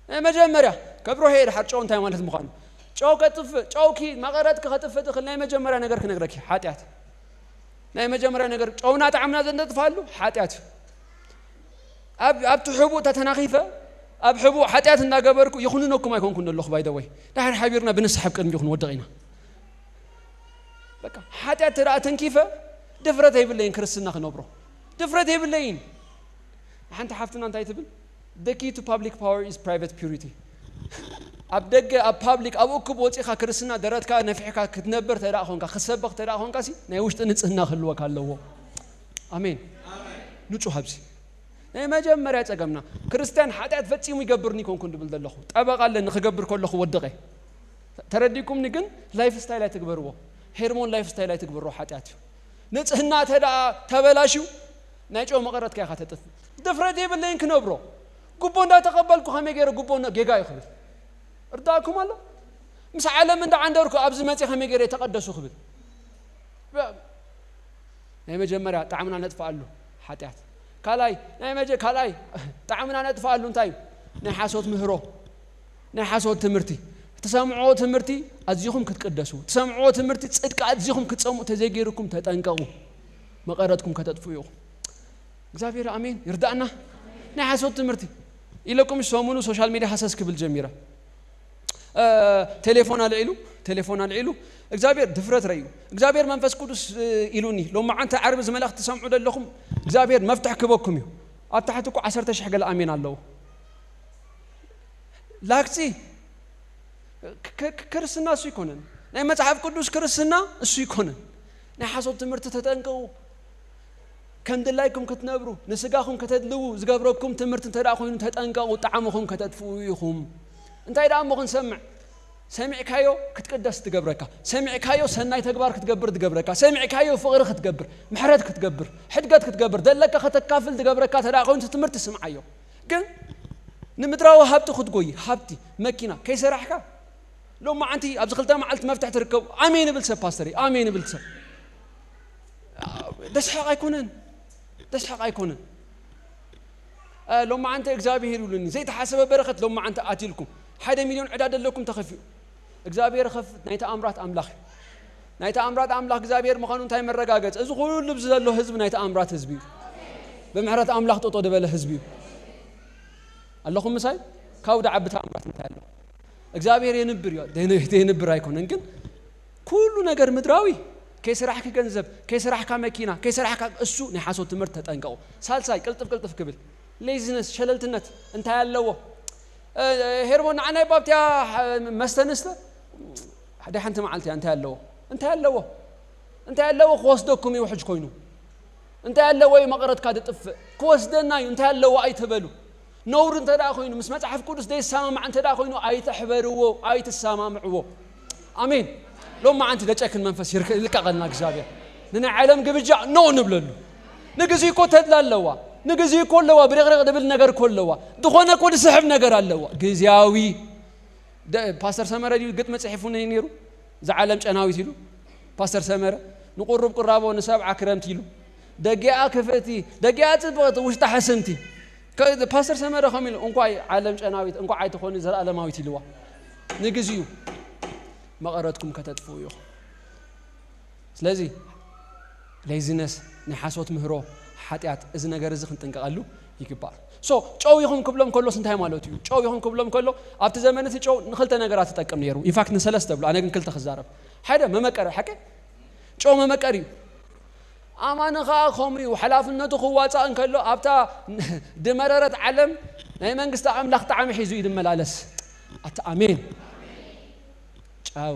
ናይ መጀመርያ ከብርሆ እየ ድሓር ጨው እንታይ ማለት ምዃኑ። ጨው ከጥፍእ፣ ጨውኪ መቐረትኪ ከጥፍእ ትኽእል ናይ መጀመርያ ነገር ክነግረኪ፣ ሓጢኣት። ናይ መጀመርያ ነገር ጨውና ጣዕምና ዘንጠጥፋሉ ሓጢኣት እዩ። ኣብ ኣብቲ ሕቡእ ተተናኺፈ ኣብ ሕቡእ ሓጢኣት እንዳገበርኩ ይኹንነኩም ኣይኮንኩን ዘለኹ። ባይ ዘ ወይ ድሓር ሓቢርና ብንስሓ ኣብ ቅድሚኡ ክንወድቕ ኢና። በቃ ሓጢኣት ተደኣ ተንኪፈ ድፍረት የብለይን ክርስትና ክነብሮ፣ ድፍረት የብለይን። ሓንቲ ሓፍትና እንታይ ትብል? The key to public power is private purity። ኣብ ደገ ኣብ ፓብሊክ ኣብ እኩብ ወፂኻ ክርስትና ደረትካ ነፊሕካ ክትነብር ተደኣ ኾንካ ክትሰበኽ ተደኣ ኾንካ ሲ ናይ ውሽጢ ንጽህና ክህልወካ ኣለዎ። ኣሜን። ንጹህ ኣብዚ ናይ መጀመርያ ጸገምና። ክርስትያን ሓጢኣት ፈጺሙ ይገብርኒ ይኮንኩን ድብል ዘለኹ፣ ጠበቓ ኣለኒ። ክገብር ከለኹ ወድቐ። ተረዲእኩምኒ? ግን ላይፍ ስታይል ኣይትግበርዎ። ሄርሞን ላይፍ ስታይል ኣይትግበርዎ፣ ሓጢኣት እዩ። ንጽህና ተደኣ ተበላሽዩ ናይ ጨው መቐረትካ ኢኻ ተጥፍ። ድፍረት የብለይን ክነብሮ። ጉቦ እንዳተቐበልኩ ከመይ ገይረ ጉቦ ነ- ጌጋ እዩ ክብል እርዳእኩም ኣሎ። ምስ ዓለም እንዳዓንደርኩ ኣብዚ መጽእ ከመይ ገይረ ተቐደሱ ክብል። ናይ መጀመርያ ጣዕምና ነጥፍኣሉ ሓጢኣት። ካልኣይ ናይ መጀ ካልኣይ ጣዕምና ነጥፍኣሉ እንታይ እዩ? ናይ ሓሶት ምህሮ፣ ናይ ሓሶት ትምህርቲ። ትሰምዕዎ ትምህርቲ ኣዚኹም ክትቅደሱ፣ ትሰምዕዎ ትምህርቲ ጽድቂ ኣዚኹም ክትጸምኡ ተዘይገይርኩም ተጠንቀቑ። መቐረትኩም ከተጥፍኡ ኢኹም። እግዚኣብሔር ኣሜን ይርዳእና። ናይ ሓሶት ትምህርቲ ኢለኩም ሰሙኑ ሶሻል ሚዲያ ሃሰስ ክብል ጀሚረ። ቴሌፎን ኣልዒሉ ቴሌፎን ኣልዒሉ እግዚኣብሔር ድፍረት ረዩ እግዚኣብሔር መንፈስ ቅዱስ ኢሉኒ። ሎማዓንቲ ዓርቢ ዝመልእኽቲ ትሰምዑ ዘለኹም እግዚኣብሔር መፍትሕ ክበኩም እዩ። ኣብ ታሕቲ እኮ ዓሰርተ ሽሕ ገለ ኣሜን ኣለዎ። ላክፂ ክርስትና እሱ ይኮነን። ናይ መፅሓፍ ቅዱስ ክርስትና እሱ ይኮነን። ናይ ሓሶት ትምህርቲ ተጠንቀቁ። ከም ድላይኩም ክትነብሩ ንስጋኹም ከተድልዉ ዝገብረኩም ትምህርቲ እንተ ደኣ ኮይኑ ተጠንቀቑ። ጣዕምኹም ከተጥፍኡ ኢኹም። እንታይ ደኣ እሞ ክንሰምዕ? ሰሚዕካዮ ክትቅደስ ትገብረካ። ሰሚዕካዮ ሰናይ ተግባር ክትገብር ትገብረካ። ሰሚዕካዮ ፍቕሪ ክትገብር፣ ምሕረት ክትገብር፣ ሕድገት ክትገብር፣ ዘለካ ከተካፍል ትገብረካ እንተ ደኣ ኮይኑ ትምህርቲ ስምዓዮ። ግን ንምድራዊ ሃብቲ ክትጎይ፣ ሃብቲ፣ መኪና ከይሰራሕካ ሎማዓንቲ ኣብዚ ክልተ መዓልቲ መፍትሕ ትርከቡ። ኣሜን ይብል ሰብ ፓስተር፣ ኣሜን ይብል ሰብ። ደስሓቕ ኣይኮነን፣ ደስሓቕ ኣይኮነን። ሎማዓንቲ እግዚኣብሔር ይብሉኒ ዘይተሓሰበ በረኸት ሎማዓንቲ ኣትልኩም። ሓደ ሚልዮን ዕዳ ደለኩም ተኸፊኡ። እግዚኣብሔር ኸፍት ናይ ተኣምራት ኣምላኽ እዩ። ናይ ተኣምራት ኣምላኽ እግዚኣብሔር ምዃኑ እንታይ መረጋገጽ? እዚ ኩሉ ኣብዚ ዘሎ ህዝቢ ናይ ተኣምራት ህዝቢ እዩ። ብምሕረት ኣምላኽ ጠጦ ዝበለ ህዝቢ እዩ። ኣለኹም ምሳይ? ካብ ደዓቢ ተኣምራት እንታይ ኣሎ? እግዚኣብሔር የንብር እዩ። የንብር ኣይኮነን ግን ኩሉ ነገር ምድራዊ ከይስራሕኪ ገንዘብ ከይስራሕካ መኪና ከይስራሕካ እሱ ናይ ሓሶት ትምህርቲ ተጠንቀቑ። ሳልሳይ ቅልጥፍ ቅልጥፍ ክብል ሌዚነስ ሸለልትነት እንታይ ኣለዎ? ሄርሞን ንዓናይ ባብትያ መስተ ንስተ ሓደ ሓንቲ መዓልቲ እንታይ ኣለዎ? እንታይ ኣለዎ? እንታይ ኣለዎ ክወስደኩም እዩ ውሕጅ ኮይኑ? እንታይ ኣለዎ እዩ መቐረትካ ድጥፍእ? ክወስደና እዩ። እንታይ ኣለዎ ኣይትበሉ። ነውሪ እንተ ደኣ ኮይኑ ምስ መጽሓፍ ቅዱስ ዘይሰማማዕ እንተ ደኣ ኮይኑ ኣይተሕበርዎ፣ ኣይትሰማምዕዎ። ኣሜን። ሎም መዓንቲ ደጨክን መንፈስ ይልቀቐልና እግዚኣብሔር። ንናይ ዓለም ግብጃ ኖ ንብለሉ። ንግዜ እኮ ተድላ ኣለዋ። ንግዜ እኮ ኣለዋ። ብርቕርቕ ድብል ነገር እኮ ኣለዋ። ዝኾነ እኮ ዝስሕብ ነገር ኣለዋ። ግዜያዊ። ፓስተር ሰመረ ድዩ ግጥሚ ጽሒፉ ነይሩ? እዛ ዓለም ጨናዊት ኢሉ ፓስተር ሰመረ ንቁሩብ ቁራቦ ንሰብዓ ክረምቲ ኢሉ ደጊኣ ክፍእቲ ደጊኣ ጽብቕቲ ውሽጣ ሕስምቲ። ፓስተር ሰመረ ከም ኢሉ እንኳይ ዓለም ጨናዊት እንኳ ኣይትኾኒ ዘለኣለማዊት ኢልዋ። ንግዚኡ መቐረትኩም ከተጥፍኡ ኢኹም። ስለዚ ሌዚነስ ናይ ሓሶት ምህሮ ሓጢኣት እዚ ነገር እዚ ክንጥንቀቐሉ ይግባእ። ሶ ጨው ኢኹም ክብሎም ከሎስ እንታይ ማለት እዩ? ጨው ኢኹም ክብሎም ከሎ ኣብቲ ዘመን እቲ ጨው ንክልተ ነገራት ትጠቅም ነይሩ። ኢንፋክት ንሰለስተ ብሎ ኣነ ግን ክልተ ክዛረብ። ሓደ መመቀሪ ሓቂ ጨው መመቀሪ እዩ። ኣማኒ ከዓ ከምኡ እዩ ሓላፍነቱ ክዋፃእ እንከሎ ኣብታ ድመረረት ዓለም ናይ መንግስቲ ኣምላኽ ጣዕሚ ሒዙ እዩ ዝመላለስ። ኣታ ኣሜን። ጨው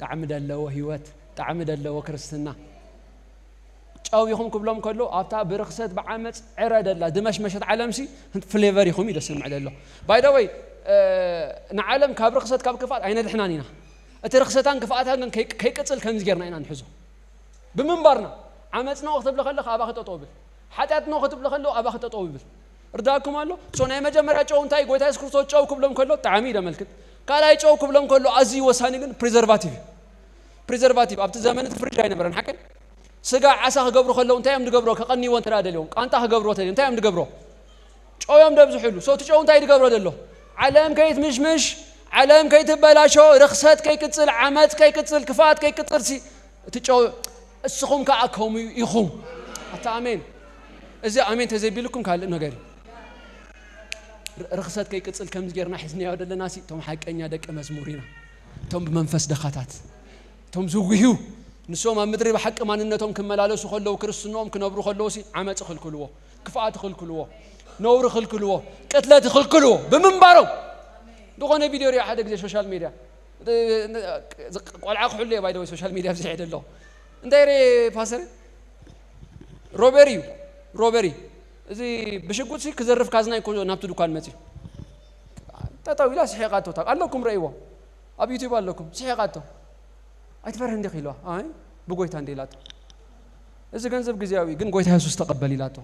ጣዕሚ ደለዎ ህይወት፣ ጣዕሚ ደለዎ ክርስትና። ጨው ኢኹም ክብሎም ከሎ ኣብታ ብርኽሰት ብዓመፅ ዕረ ደላ ድመሽመሸት ዓለምሲ ፍሌቨር ኢኹም እዩ ደስምዕ ደሎ። ባይደወይ ንዓለም ካብ ርኽሰት ካብ ክፍኣት ኣይነድሕናን ኢና። እቲ ርኽሰታን ክፍኣታን ግን ከይ- ከይቅፅል ከምዚ ጌርና ኢና ንሕዞ። ብምንባርና ዓመፅ ነው ክትብሎ ከለካ ኣባኺ ጠጠው ብል። ሓጢኣት ነው ክትብሎ ከሎ ኣባኺ ጠጠው ይብል። ርዳኩም ኣሎ። ሶ ናይ መጀመርያ ጨው እንታይ? ጎይታ የሱስ ክርስቶስ ጨው ክብሎም ከሎ ጣዕሚ እዩ ደመልክት። ካልኣይ ጨው ክብሎም ከሎ ኣዝዩ ወሳኒ ግን ፕሪዘርቫቲቭ እዩ። ፕሪዘርቫቲቭ ኣብቲ ዘመን እቲ ፍሪጅ ኣይነበረን ሓቀን። ስጋ ዓሳ ክገብሩ ከለዉ እንታይ እዮም ዝገብሮ? ከቐንይዎ እንተ ደኣ ደልዮም ቃንጣ ክገብርዎ ተደልዮም እንታይ እዮም ዝገብሮ? ጨው እዮም ደብዝሕሉ። ሶ እቲ ጨው እንታይ ዝገብሮ ዘሎ? ዓለም ከይትምሽምሽ፣ ዓለም ከይትበላሾ፣ ርኽሰት ከይቅፅል፣ ዓመፅ ከይቅፅል፣ ክፍኣት ከይቅፅል ሲ እቲ ጨው። እስኹም ከኣ ከምኡ ኢኹም። ኣታ ኣሜን። እዚ ኣሜን ተዘይቢልኩም ካልእ ነገር እዩ። ር- ርኽሰት ከይቅፅል ከምዚ ጌርና ሒዝናዮ ዘለና ሲ እቶም ሓቀኛ ደቂ መዝሙር ኢና። እቶም ብመንፈስ ደኻታት፣ እቶም ዝጉህዩ፣ ንሶም ኣብ ምድሪ ብሓቂ ማንነቶም ክመላለሱ ከለዉ፣ ክርስትንኦም ክነብሩ ከለዉ ሲ ዓመፅ ይኽልክልዎ፣ ክፍኣት ይኽልክልዎ፣ ነውሪ ይኽልክልዎ፣ ቅትለት ይኽልክልዎ ብምንባሮም። ዝኾነ ቪድዮ ሪኦ ሓደ ግዜ ሶሻል ሚድያ፣ ቆልዓ ክሕሉ እየ ባይደወይ ሶሻል ሚድያ ብዝሕ ደሎ እንታይ ሬ ፓስተር ሮበሪ እዩ። ሮበሪ እዚ ብሽጉጥ ሲ ክዘርፍ ካዝና እኮ ናብቲ ድኳን መፅዩ። ጠጠው ኢላ ስሒቓቶ። ኣለኩም ረእይዎ፣ ኣብ ዩቲዩብ ኣለኩም። ስሒቓቶ። ኣይትፈርህ እንዲኽ ኢልዋ። ኣይ ብጎይታ እንደ ኢላቶ፣ እዚ ገንዘብ ግዜያዊ ግን ጎይታ የሱስ ተቐበል ኢላቶ።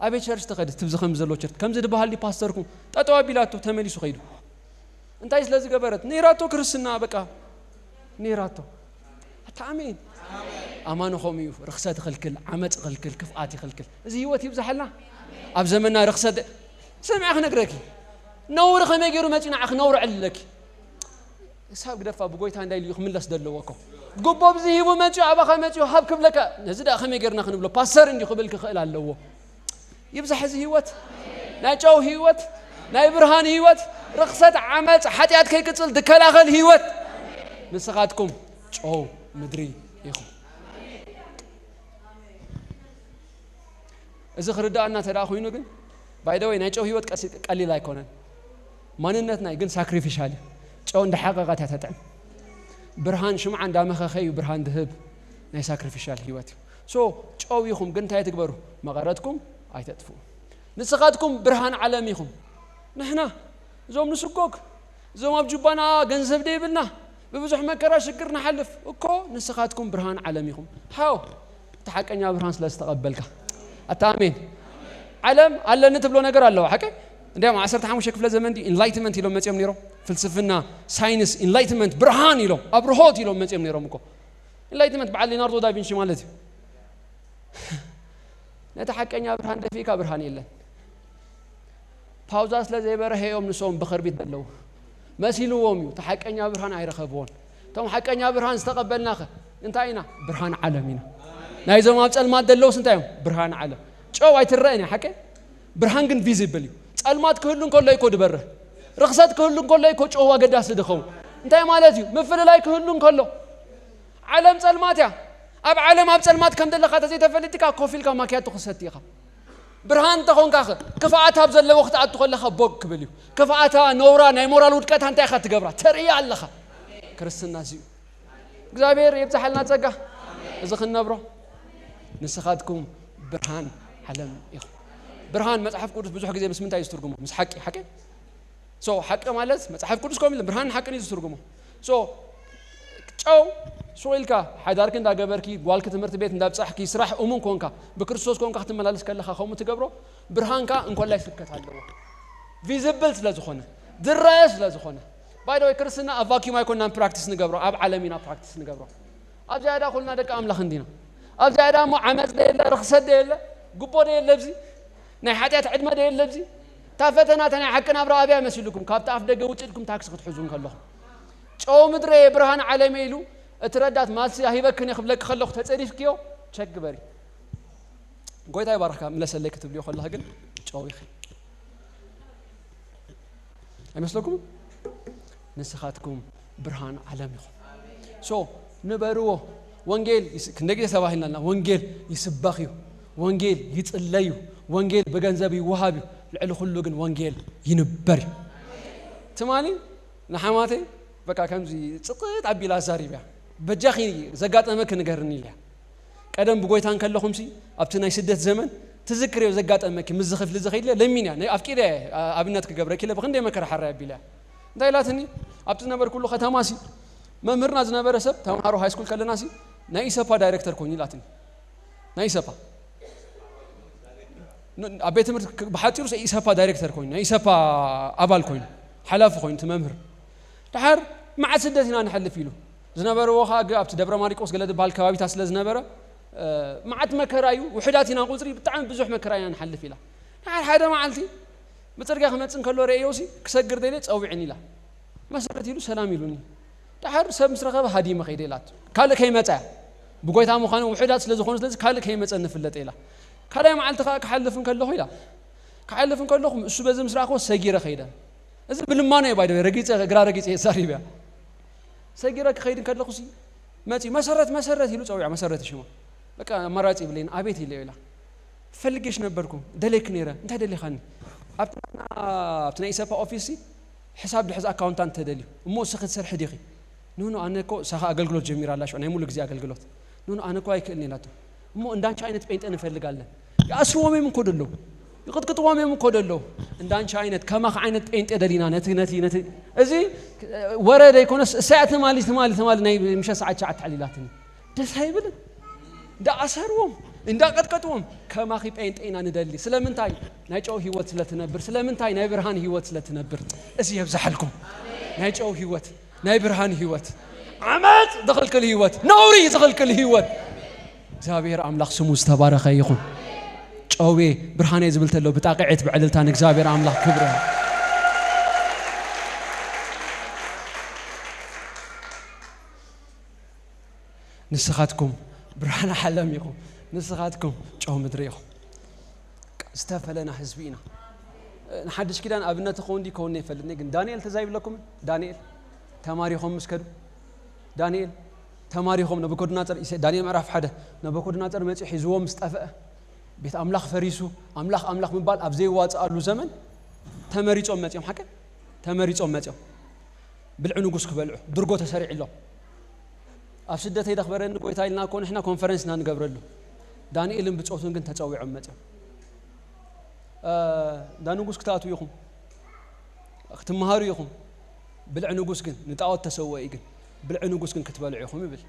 ኣበይ ቸርች ትኸድ? ትብዚ ከምዚ ዘሎ ቸርች ከምዚ ዝበሃል ዲ ፓስተርኩም? ጠጠው ኣቢላቶ ተመሊሱ ኸይዱ። እንታይ ስለ ዝገበረት? ነይራቶ ክርስትና በቃ ነይራቶ። ኣታ ኣሜን። ኣማን ኾም እዩ። ርኽሰት ይኽልክል፣ ዓመፅ ይኽልክል፣ ክፍኣት ይኽልክል። እዚ ህይወት ይብዛሓልና። ኣብ ዘመና ርኽሰት ሰሚዐ ክነግረኪ፣ ነውሪ ከመይ ገይሩ መፂኡ ንዓኺ ነውሪ ዕልለኪ? ሳብ ግደፋ ብጎይታ እንዳይ ልዩ ክምለስ ዘለዎ እኮ። ጉቦ ብዚ ሂቡ መፂኡ ኣባኻ መፂኡ ሃብ ክብለካ፣ ነዚ ደኣ ከመይ ገይርና ክንብሎ? ፓስተር እንዲ ክብል ክኽእል ኣለዎ። ይብዛሕ እዚ ህይወት፣ ናይ ጨው ህይወት፣ ናይ ብርሃን ህይወት፣ ርኽሰት ዓመፅ ሓጢኣት ከይቅፅል ዝከላኸል ህይወት። ንስኻትኩም ጨው ምድሪ ኢኹም። እዚ ክርዳእና እንተ ደኣ ኮይኑ ግን ባይደወይ ናይ ጨው ህይወት ቀሊል ኣይኮነን። ማንነትና ግን ሳክሪፊሻል እዩ። ጨው እንዳሓቀቐት እያ ተጥዕም። ብርሃን ሽምዓ እንዳመኸኸ እዩ ብርሃን ድህብ። ናይ ሳክሪፊሻል ህይወት እዩ። ሶ ጨው ኢኹም ግን እንታይ ትግበሩ? መቐረትኩም ኣይተጥፍኡ። ንስኻትኩም ብርሃን ዓለም ኢኹም። ንሕና እዞም ንስጎግ፣ እዞም ኣብ ጁባና ገንዘብ ደይብልና፣ ብብዙሕ መከራ ሽግር ንሓልፍ እኮ፣ ንስኻትኩም ብርሃን ዓለም ኢኹም። ሃው እቲ ሓቀኛ ብርሃን ስለ ዝተቐበልካ። ኣታ ኣሜን። ዓለም ኣለኒ ትብሎ ነገር ኣለዋ ሓቀ። እንዲያም ዓሰርተ ሓሙሽተ ክፍለ ዘመን ዲ ኢንላይትመንት ኢሎም መፅኦም ነይሮም። ፍልስፍና፣ ሳይንስ፣ ኢንላይትመንት ብርሃን ኢሎም ኣብርሆት ኢሎም መፅኦም ነይሮም እኮ። ኢንላይትመንት በዓል ሊናርዶ ዳቪንቺ ማለት እዩ። ነቲ ሓቀኛ ብርሃን ደፊእካ ብርሃን የለን። ፓውዛ ስለ ዘይበረሀ እዮም ንሶም ብኸርቢት ዘለዉ። መሲልዎም እዩ፣ እቲ ሓቀኛ ብርሃን ኣይረኸብዎን። እቶም ሓቀኛ ብርሃን ዝተቐበልናኸ እንታይ ኢና? ብርሃን ዓለም ኢና። ናይዞም ኣብ ጸልማት ዘለውስ እንታይ እዮም? ብርሃን ዓለም። ጨው ኣይትረእን እያ ሓቀ። ብርሃን ግን ቪዚብል እዩ። ጸልማት ክህሉ እንከሎ እኮ ድበርህ። ርኽሰት ክህሉ እንከሎ እኮ ጨው ኣገዳሲ ድኸውን። እንታይ ማለት እዩ? ምፍልላይ ክህሉ እንከሎ። ዓለም ጸልማት እያ። ኣብ ዓለም ኣብ ጸልማት ከም ዘለኻ ተዘይተፈሊጥካ ኮፍ ኢልካ ማኪያቶ ክሰቲ ኢኻ። ብርሃን እንተኾንካ ኸ? ክፍኣት ኣብ ዘለዎ ክትኣቱ ከለኻ ቦግ ክብል እዩ። ክፍኣታ፣ ነውራ፣ ናይ ሞራል ውድቀታ እንታይ ኢኻ ትገብራ? ተርእያ ኣለኻ። ክርስትና እዚ እዩ። እግዚኣብሔር የብዝሓልና ጸጋ። እዚ ክንነብሮ ንስኻትኩም ብርሃን ዓለም ኢኹም። ብርሃን መጽሓፍ ቅዱስ ብዙሕ ግዜ ምስ ምንታይ እዩ ዝትርጉሞ? ምስ ሓቂ፣ ሓቂ? ሶ ሓቂ ማለት መጽሓፍ ቅዱስ ከምኡ ኢሉ ብርሃን ሓቅን እዩ ዝትርጉሞ። ሶ ጨው ሱቕ ኢልካ ሓዳርኪ እንዳገበርኪ ጓልኪ ትምህርቲ ቤት እንዳብጻሕኪ ስራሕ እሙን ኮንካ ብክርስቶስ ኮንካ ክትመላለስ ከለኻ ከምኡ ትገብሮ ብርሃንካ እንኮላይ ስብከት ኣለዎ። ቪዚብል ስለ ዝኾነ ድረየ ስለ ዝኾነ ባይደወይ ክርስትና ኣብ ቫኪዩም ኣይኮንናን ፕራክቲስ ንገብሮ ኣብ ዓለም ኢና ፕራክቲስ ንገብሮ። ኣብ ዝያዳ ኩልና ደቂ ኣምላኽ እንዲና። ኣብ ዝያዳ እሞ ዓመፅ ደየለ ርኽሰት ደየለ ጉቦ ደየለ ብዚ ናይ ሓጢኣት ዕድመ ደየለ ብዚ እታ ፈተና እታ ናይ ሓቂ ናብራ ኣብያ መሲልኩም ካብቲ ኣፍ ደገ ውፅእ ኢልኩም ታክሲ ክትሕዙ እንከለኹም ጨው ምድረ ብርሃን ዓለመ ኢሉ እቲ ረዳት ማልሲ ሂበክን ክብለኪ ከለኹ ተፀሪፍክዮ ቸክ ግበሪ። ጎይታ ይባርኽካ ምለሰለይ ክትብልዮ ከለኺ ግን ጨው ኢኺ። ኣይመስለኩም? ንስኻትኩም ብርሃን ዓለም ኢኹም። ሶ ንበርዎ። ወንጌል ይስ- ክንደይ ግዜ ተባሂልና ኣለና? ወንጌል ይስበኽ እዩ። ወንጌል ይጽለይ እዩ። ወንጌል ብገንዘብ ይወሃብ እዩ። ልዕሊ ኩሉ ግን ወንጌል ይንበር እዩ። ትማሊ ንሓማተይ በቃ ከምዚ ጽቕጥ ኣቢላ ኣዛሪብያ። በጃኺ ዘጋጠመኪ ንገርኒ ኢልያ። ቀደም ብጎይታ እንከለኹምሲ ኣብቲ ናይ ስደት ዘመን ትዝክርዮ ዘጋጠመኪ ምስዚ ክፍሊ እዚ ከይድለ ለሚንያ ናይ ኣፍቂደ ኣብነት ክገብረኪ ኢለ ብክንደይ መከራ ሓራይ ኣቢልያ። እንታይ ኢላትኒ? ኣብቲ ዝነበርኩሉ ከተማሲ መምህርና ዝነበረ ሰብ ተምሃሮ ሃይስኩል ከለናሲ ናይ ኢሰፓ ዳይሬክተር ኮይኑ ኢላትኒ። ናይ ኢሰፓ ኣብ ቤት ትምህርቲ ብሓፂሩ ኢሰፓ ዳይሬክተር ኮይኑ ናይ ኢሰፓ ኣባል ኮይኑ ሓላፊ ኮይኑ እቲ መምህር። ድሓር መዓት ስደት ኢና ንሓልፍ ኢሉ ዝነበርዎ ከዓ ግ ኣብቲ ደብረ ማሪቆስ ገለ ዝበሃል ከባቢታት ስለ ዝነበረ መዓት መከራ እዩ። ውሕዳት ኢና ቁፅሪ ብጣዕሚ ብዙሕ መከራ ኢና ንሓልፍ ኢላ። ድሓር ሓደ መዓልቲ ብፅርግያ ክመፅእ እንከሎ ረእዮሲ ክሰግር ደለ ፀዊዕን ኢላ። መሰረት ኢሉ ሰላም ኢሉኒ። ድሓር ሰብ ምስ ረኸበ ሃዲመ ከይደ ኢላቶ። ካልእ ከይመፀ እያ። ብጎይታ ምዃኑ ውሑዳት ስለ ዝኾኑ ስለዚ ካልእ ከይመፀ ንፍለጥ ኢላ። ካልኣይ መዓልቲ ከዓ ክሓልፍ እንከለኹ ኢላ። ክሓልፍ እንከለኹ እሱ በዚ ምስ ረኣኽዎ ሰጊረ ከይደ። እዚ ብልማኖ እዩ ባይደ ረጊፀ እግራ ረጊፀ የዛሪብ እያ። ሰጊረ ክኸይድ እንከለኹ ሲ መፂ መሰረት መሰረት ኢሉ ፀዊዖ መሰረት ሽማ። በቃ ኣማራፂ ይብለይን ኣቤት ኢለ ኢላ። ፈልጌሽ ነበርኩ ደሌክ ነይረ እንታይ ደሊኻኒ? ኣብቲ ናይ ኢሰፓ ኦፊስ ሲ ሕሳብ ድሕዝ ኣካውንታንት ተደልዩ እሞ እሱ ክትሰርሒ ዲኺ? ኖኖ ኣነ እኮ ሳኻ ኣገልግሎት ጀሚራ ኣላ ሽዑ ናይ ሙሉ ግዜ ኣገልግሎት። ኖኖ ኣነ እኮ ኣይክእልን ኢላቶ። እሞ እንዳንቺ ዓይነት ጴንጤ ንፈልግ ኣለን። ይኣስርዎም እዮም እኮ ደለዉ ይቕጥቅጥዎም እዮም እኮ ደለዉ። እንዳንቺ ዓይነት ከማኽ ዓይነት ጴንጤ ደሊና ነቲ ነቲ ነቲ እዚ ወረ ደይኮነስ እሳያ ትማሊ ትማሊ ትማሊ ናይ ምሸት ሰዓት ትሽዓተ ሓሊላትኒ። ደስ ኣይብልን? እንዳኣሰርዎም እንዳቀጥቀጥዎም ከማኺ ጴንጤ ኢና ንደሊ። ስለምንታይ? ናይ ጨው ህይወት ስለትነብር። ስለምንታይ? ናይ ብርሃን ህይወት ስለትነብር። እዚ የብዝሓልኩም። ናይ ጨው ህይወት፣ ናይ ብርሃን ህይወት፣ ዓመፅ ዝኽልክል ህይወት፣ ነውሪ ዝኽልክል ህይወት። እግዚኣብሔር ኣምላኽ ስሙ ዝተባረኸ ይኹን። ጨውቤ ብርሃነይ ዝብል ተሎ ብጣቕዒት ብዕልልታ ንእግዚኣብሔር ኣምላኽ ክብሪ። ንስኻትኩም ብርሃን ዓለም ኢኹም። ንስኻትኩም ጨው ምድሪ ኢኹም። ዝተፈለና ህዝቢ ኢና። ንሓድሽ ኪዳን ኣብነት ኸውን ዲ ከውን ይፈልጥ ግን ዳንኤል ተዛይብለኩም። ዳንኤል ተማሪኾም ምስ ከዱ ዳንኤል ተማሪኾም ነቡኮድናፀር ኢሰ- ዳንኤል ምዕራፍ ሓደ ነቡኮድናፀር መፂኡ ሒዝዎም ምስ ጠፍአ ቤት ኣምላኽ ፈሪሱ ኣምላኽ ኣምላኽ ምባል ኣብ ዘይዋፅኣሉ ዘመን ተመሪፆም መፂኦም ሓቀ ተመሪፆም መፂኦም ብልዒ ንጉስ ክበልዑ ድርጎ ተሰሪዕሎም። ኣብ ስደተይ ደኽበረኒ ጎይታ ኢልና እኮ ንሕና ኮንፈረንስ ኢና ንገብረሉ። ዳንኤልን ብጾቱን ግን ተጸዊዖም መጺኦም። እ፣ እንዳ ንጉስ ክትኣትዉ ኢኹም፣ ክትመሃሩ ኢኹም። ብልዒ ንጉስ ግን ንጣዖት ተሰውኦ እዩ ግን ብልዒ ንጉስ ግን ክትበልዑ ኢኹም ይብል።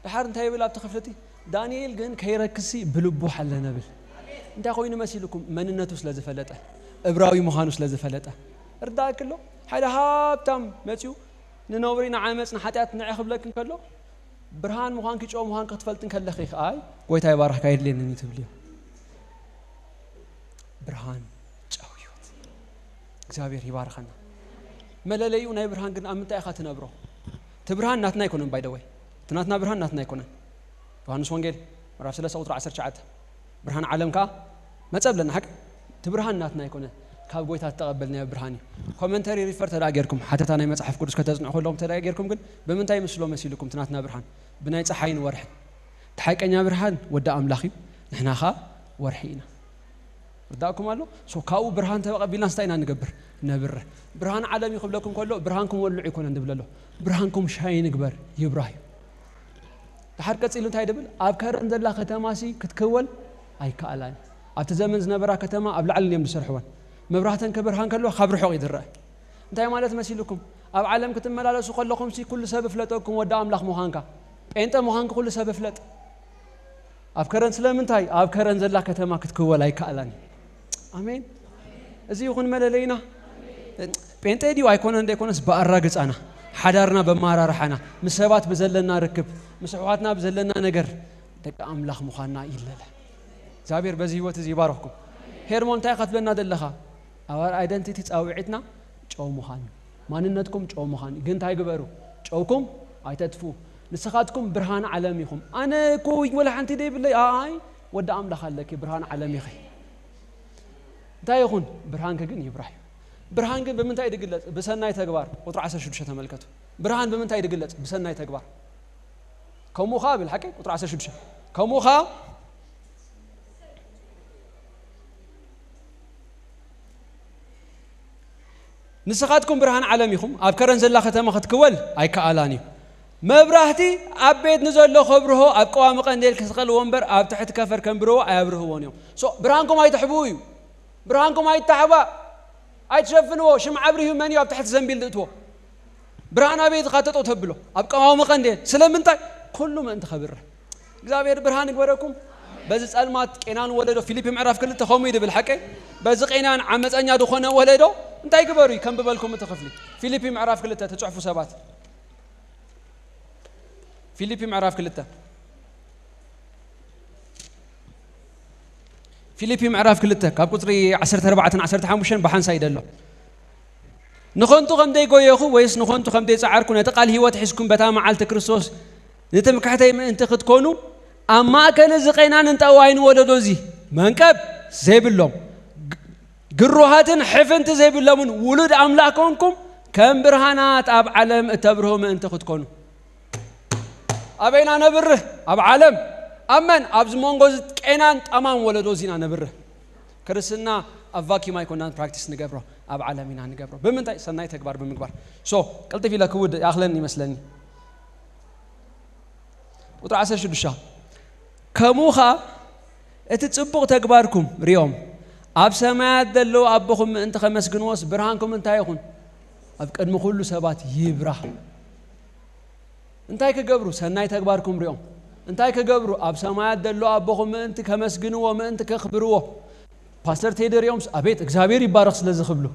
ድሓር እንታይ ይብል ኣብቲ ክፍልቲ? ዳንኤል ግን ከይረክሲ ብልቡ ሓለነ ብል። እንታይ ኮይኑ መሲልኩም? መንነቱ ስለ ዝፈለጠ፣ እብራዊ ምዃኑ ስለ ዝፈለጠ። ርዳእኪ ኣሎ? ሓደ ሃብታም መጺኡ ንነውሪ፣ ንዓመጽ፣ ንሓጢኣት ንዕ ክብለኪ እንከሎ፣ ብርሃን ምዃንኪ ጨው ምዃንኪ ክትፈልጢ እንከለኺ ከኣ፣ ኣይ፣ ጎይታ ይባርኽካ የድልየንን እዩ ትብልዮ። ብርሃን ጨው ህይወት። እግዚኣብሔር ይባርኸና። መለለይኡ ናይ ብርሃን ግን ኣብ ምንታይ ኢኻ ትነብሮ? እቲ ብርሃን ናትና ኣይኮነን፣ ባይ ደወይ። እቲ ናትና ብርሃን ናትና ኣይኮነን። ዮሃንስ ወንጌል ምዕራፍ ሰለስተ ቁጽሪ ዓሰርተ ትሽዓተ። ብርሃን ዓለም ከኣ መጸ ብለና ሓቂ። እቲ ብርሃን ናትና ኣይኮነን፣ ካብ ጎይታ ዝተቐበልናዮ ብርሃን እዩ። ኮመንተሪ ሪፈር ተደኣ ጌርኩም፣ ሓተታ ናይ መጽሓፍ ቅዱስ ከተጽንዑ ከለኹም ተደኣ ጌርኩም ግን፣ ብምንታይ ይምስሎ መሲልኩም እቲ ናትና ብርሃን? ብናይ ጸሓይን ወርሕን። እቲ ሓቀኛ ብርሃን ወዲ ኣምላኽ እዩ፣ ንሕና ኸኣ ወርሒ ኢና። ርዳእኩም ኣሎ? ሶ ካብኡ ብርሃን ተቐቢልና እንታይ ኢና ንገብር? ነብርህ። ብርሃን ዓለም እዩ ክብለኩም ከሎ፣ ብርሃንኩም ወልዑ ኣይኮነን ዝብል ኣሎ። ብርሃንኩም ሻይን ይግበር፣ ይብራህ እዩ። ድሓር ቀጺሉ እንታይ ድብል? ኣብ ከረን ዘላ ከተማሲ ክትክወል ኣይከኣላን። ኣብቲ ዘመን ዝነበራ ከተማ ኣብ ላዕሊ እዮም ዝሰርሕወን። መብራህተን ክበርሃ እንከሎ ካብ ርሑቕ እዩ ዝረአ። እንታይ ማለት መሲልኩም? ኣብ ዓለም ክትመላለሱ ከለኹምሲ ኩሉ ሰብ እፍለጠኩም ወዲ ኣምላኽ ምዃንካ። ጴንጠ ምዃንኪ ኩሉ ሰብ እፍለጥ። ኣብ ከረን ስለምንታይ? ኣብ ከረን ዘላ ከተማ ክትክወል ኣይከኣላን። ኣሜን። እዚ ይኹን መለለይና። ጴንጤ ድዩ ኣይኮነን ዘይኮነስ ብኣራግጻና፣ ሓዳርና በማራርሓና፣ ምስ ሰባት ብዘለና ርክብ፣ ምስ ኣሕዋትና ብዘለና ነገር ደቂ ኣምላኽ ምዃንና ይለለ። እግዚኣብሔር በዚ ህይወት እዚ ይባርኽኩም። ሄርሞን እንታይ ኢኻ ትብለና ዘለኻ? Our identity ጻውዒትና ጨው ምዃን እዩ። ማንነትኩም ጨው ምዃን እዩ። ግን እንታይ ግበሩ? ጨውኩም ኣይተጥፍኡ። ንስኻትኩም ብርሃን ዓለም ኢኹም። ኣነ እኮ ወላ ሓንቲ ደይብለይ። ኣይ ወዲ ኣምላኽ ኣለኪ፣ ብርሃን ዓለም ኢኺ። እንታይ ይኹን ብርሃንኪ ግን ይብራህ እዩ። ብርሃን ግን ብምንታይ ድግለጽ? ብሰናይ ተግባር። ቁጥሪ ዓሰርተ ሽዱሽተ ተመልከቱ። ብርሃን ብምንታይ ድግለጽ? ብሰናይ ተግባር። ከምኡ ኸኣ ብል ሓቂ ቁጥሪ ዓሰርተ ሽዱሽተ ከምኡ ኸኣ ንስኻትኩም ብርሃን ዓለም ኢኹም። ኣብ ከረን ዘላ ከተማ ክትክወል ኣይከኣላን እዩ። መብራህቲ ኣብ ቤት ንዘሎ ከብርሆ ኣብ ቀዋሚ ቀንዴል ክስቐልዎ እምበር ኣብ ትሕቲ ከፈር ከንብርዎ ኣየብርህዎን እዮም። So ብርሃንኩም ኣይትሕብኡ እዩ። ብርሃንኩም ኣይታሕባ፣ ኣይትሸፍንዎ። ሽምዓ ኣብሪሁ መን እዩ ኣብ ትሕቲ ዘንቢል ዝእትዎ? ብርሃን ኣበይ ኢኻ ጠጠው ተብሎ? ኣብ ቀዋሚ ቀንዴል። ስለምንታይ? ኩሉ ምእንቲ ከብርህ። እግዚኣብሔር ብርሃን ይግበረኩም። በዚ ጸልማት ቄናን ወለዶ፣ ፊልፒ ምዕራፍ ክልተ ከምኡ እዩ ድብል ሓቀይ። በዚ ቄናን ዓመፀኛ ዝኾነ ወለዶ እንታይ ግበሩ እዩ? ከንብበልኩም እቲ ክፍሊ። ፊልፒ ምዕራፍ ክልተ ትጽሕፉ ሰባት፣ ፊልፒ ምዕራፍ ክልተ፣ ፊልፒ ምዕራፍ ክልተ ካብ ቁጽሪ ዓሰርተ ኣርባዕተን ዓሰርተ ሓሙሽተን ብሓንሳእ ይደሎ። ንኸንቱ ከም ዘይጎየኹ ወይስ ንኸንቱ ከም ዘይጸዓርኩ ነቲ ቃል ህይወት ሒዝኩም በታ መዓልቲ ክርስቶስ ንትምክሕተይ ምእንቲ ክትኮኑ፣ ኣብ ማእከል እዚ ቄናን እንጠዋይን ወለዶ እዚ መንቀብ ዘይብሎም፣ ግ-፣ ግሩሃትን ሕፍንቲ ዘይብሎምን ውሉድ ኣምላኽ ኮንኩም ከም ብርሃናት ኣብ ዓለም እተብርሁ ምእንቲ ክትኮኑ። ኣበይና ነብርህ? ኣብ ዓለም። ኣብ መን? ኣብዚ መንጎ እዚ ቄናን ጠማም ወለዶ እዚና ነብርህ። ክርስትና ኣብ ቫኪዩም ኣይኮናን ፕራክቲስ ንገብሮ፣ ኣብ ዓለም ኢና ንገብሮ። ብምንታይ? ሰናይ ተግባር ብምግባር። So፣ ቅልጥፍ ኢለ ክውድ ይኣኽለኒ ይመስለኒ። ቁጥሪ ዓሰርተ ሽዱሽተ፣ ከምኡ ኸኣ እቲ ጽቡቕ ተግባርኩም ሪኦም ኣብ ሰማያት ዘለዉ ኣቦኹም ምእንቲ ከመስግንዎስ ብርሃንኩም እንታይ ይኹን? ኣብ ቅድሚ ኩሉ ሰባት ይብራህ። እንታይ ክገብሩ? ሰናይ ተግባርኩም ሪኦም እንታይ ክገብሩ? ኣብ ሰማያት ዘሎ ኣቦኹም ምእንቲ ከመስግንዎ፣ ምእንቲ ከኽብርዎ። ፓስተር ቴዲ ሪኦምስ ኣቤት እግዚኣብሔር ይባረኽ ስለዚ ክብሉ።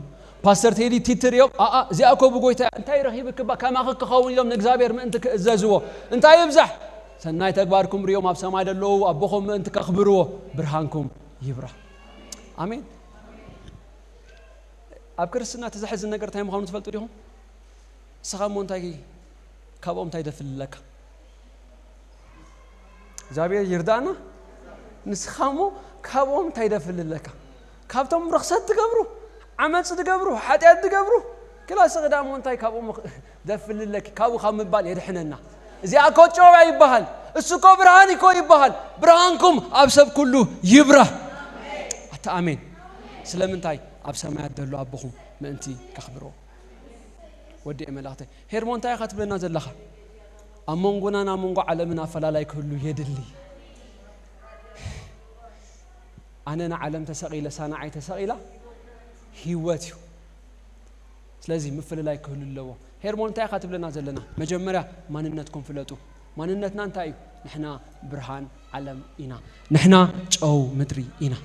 ፓስተር ቴዲ ቲቲ ሪኦም ኣኣ እዚኣ እኮ ብጎይታ እያ፣ እንታይ ረኺብክባ ከማኺ ክኸውን ኢሎም ንእግዚኣብሔር ምእንቲ ክእዘዝዎ። እንታይ ይብዛሕ? ሰናይ ተግባርኩም ሪኦም ኣብ ሰማይ ዘለዉ ኣቦኹም ምእንቲ ከኽብርዎ ብርሃንኩም ይብራህ። ኣሜን። ኣብ ክርስትና እቲ ዘሕዝን ነገር እንታይ ምዃኑ ትፈልጡ ዲኹም? ንስኻ እሞ እንታይ ካብኦም እንታይ ደፍልለካ? እግዚኣብሔር ይርዳእና። ንስኻ እሞ ካብኦም እንታይ ደፍልለካ? ካብቶም ርኽሰት ትገብሩ፣ ዓመፅ ትገብሩ፣ ሓጢኣት ትገብሩ፣ ክላስ ኽዳ እሞ እንታይ ካብኦም ደፍልለኪ? ካብኡ ካብ ምባል የድሕነና። እዚኣ እኮ ጨው ይበሃል፣ እሱ እኮ ብርሃን እኮ ይበሃል። ብርሃንኩም ኣብ ሰብ ኩሉ ይብራህ። ኣታ ኣሜን። ስለምንታይ? ኣብ ሰማያት ዘሎ ኣቦኹም ምእንቲ ከኽብርዎ። ወዲ እየ መላእኽተይ። ሄርሞ እንታይ ኢኻ ትብለና ዘለኻ? ኣብ መንጎናን ኣብ መንጎ ዓለምን ኣፈላላይ ክህሉ የድሊ። ኣነ ንዓለም ተሰቒለ፣ እሳ ንዓይ ተሰቒላ ህይወት እዩ። ስለዚ ምፍልላይ ክህሉ ኣለዎ። ሄርሞን እንታይ ኢኻ ትብለና ዘለና? መጀመርያ ማንነትኩም ፍለጡ። ማንነትና እንታይ እዩ? ንሕና ብርሃን ዓለም ኢና። ንሕና ጨው ምድሪ ኢና።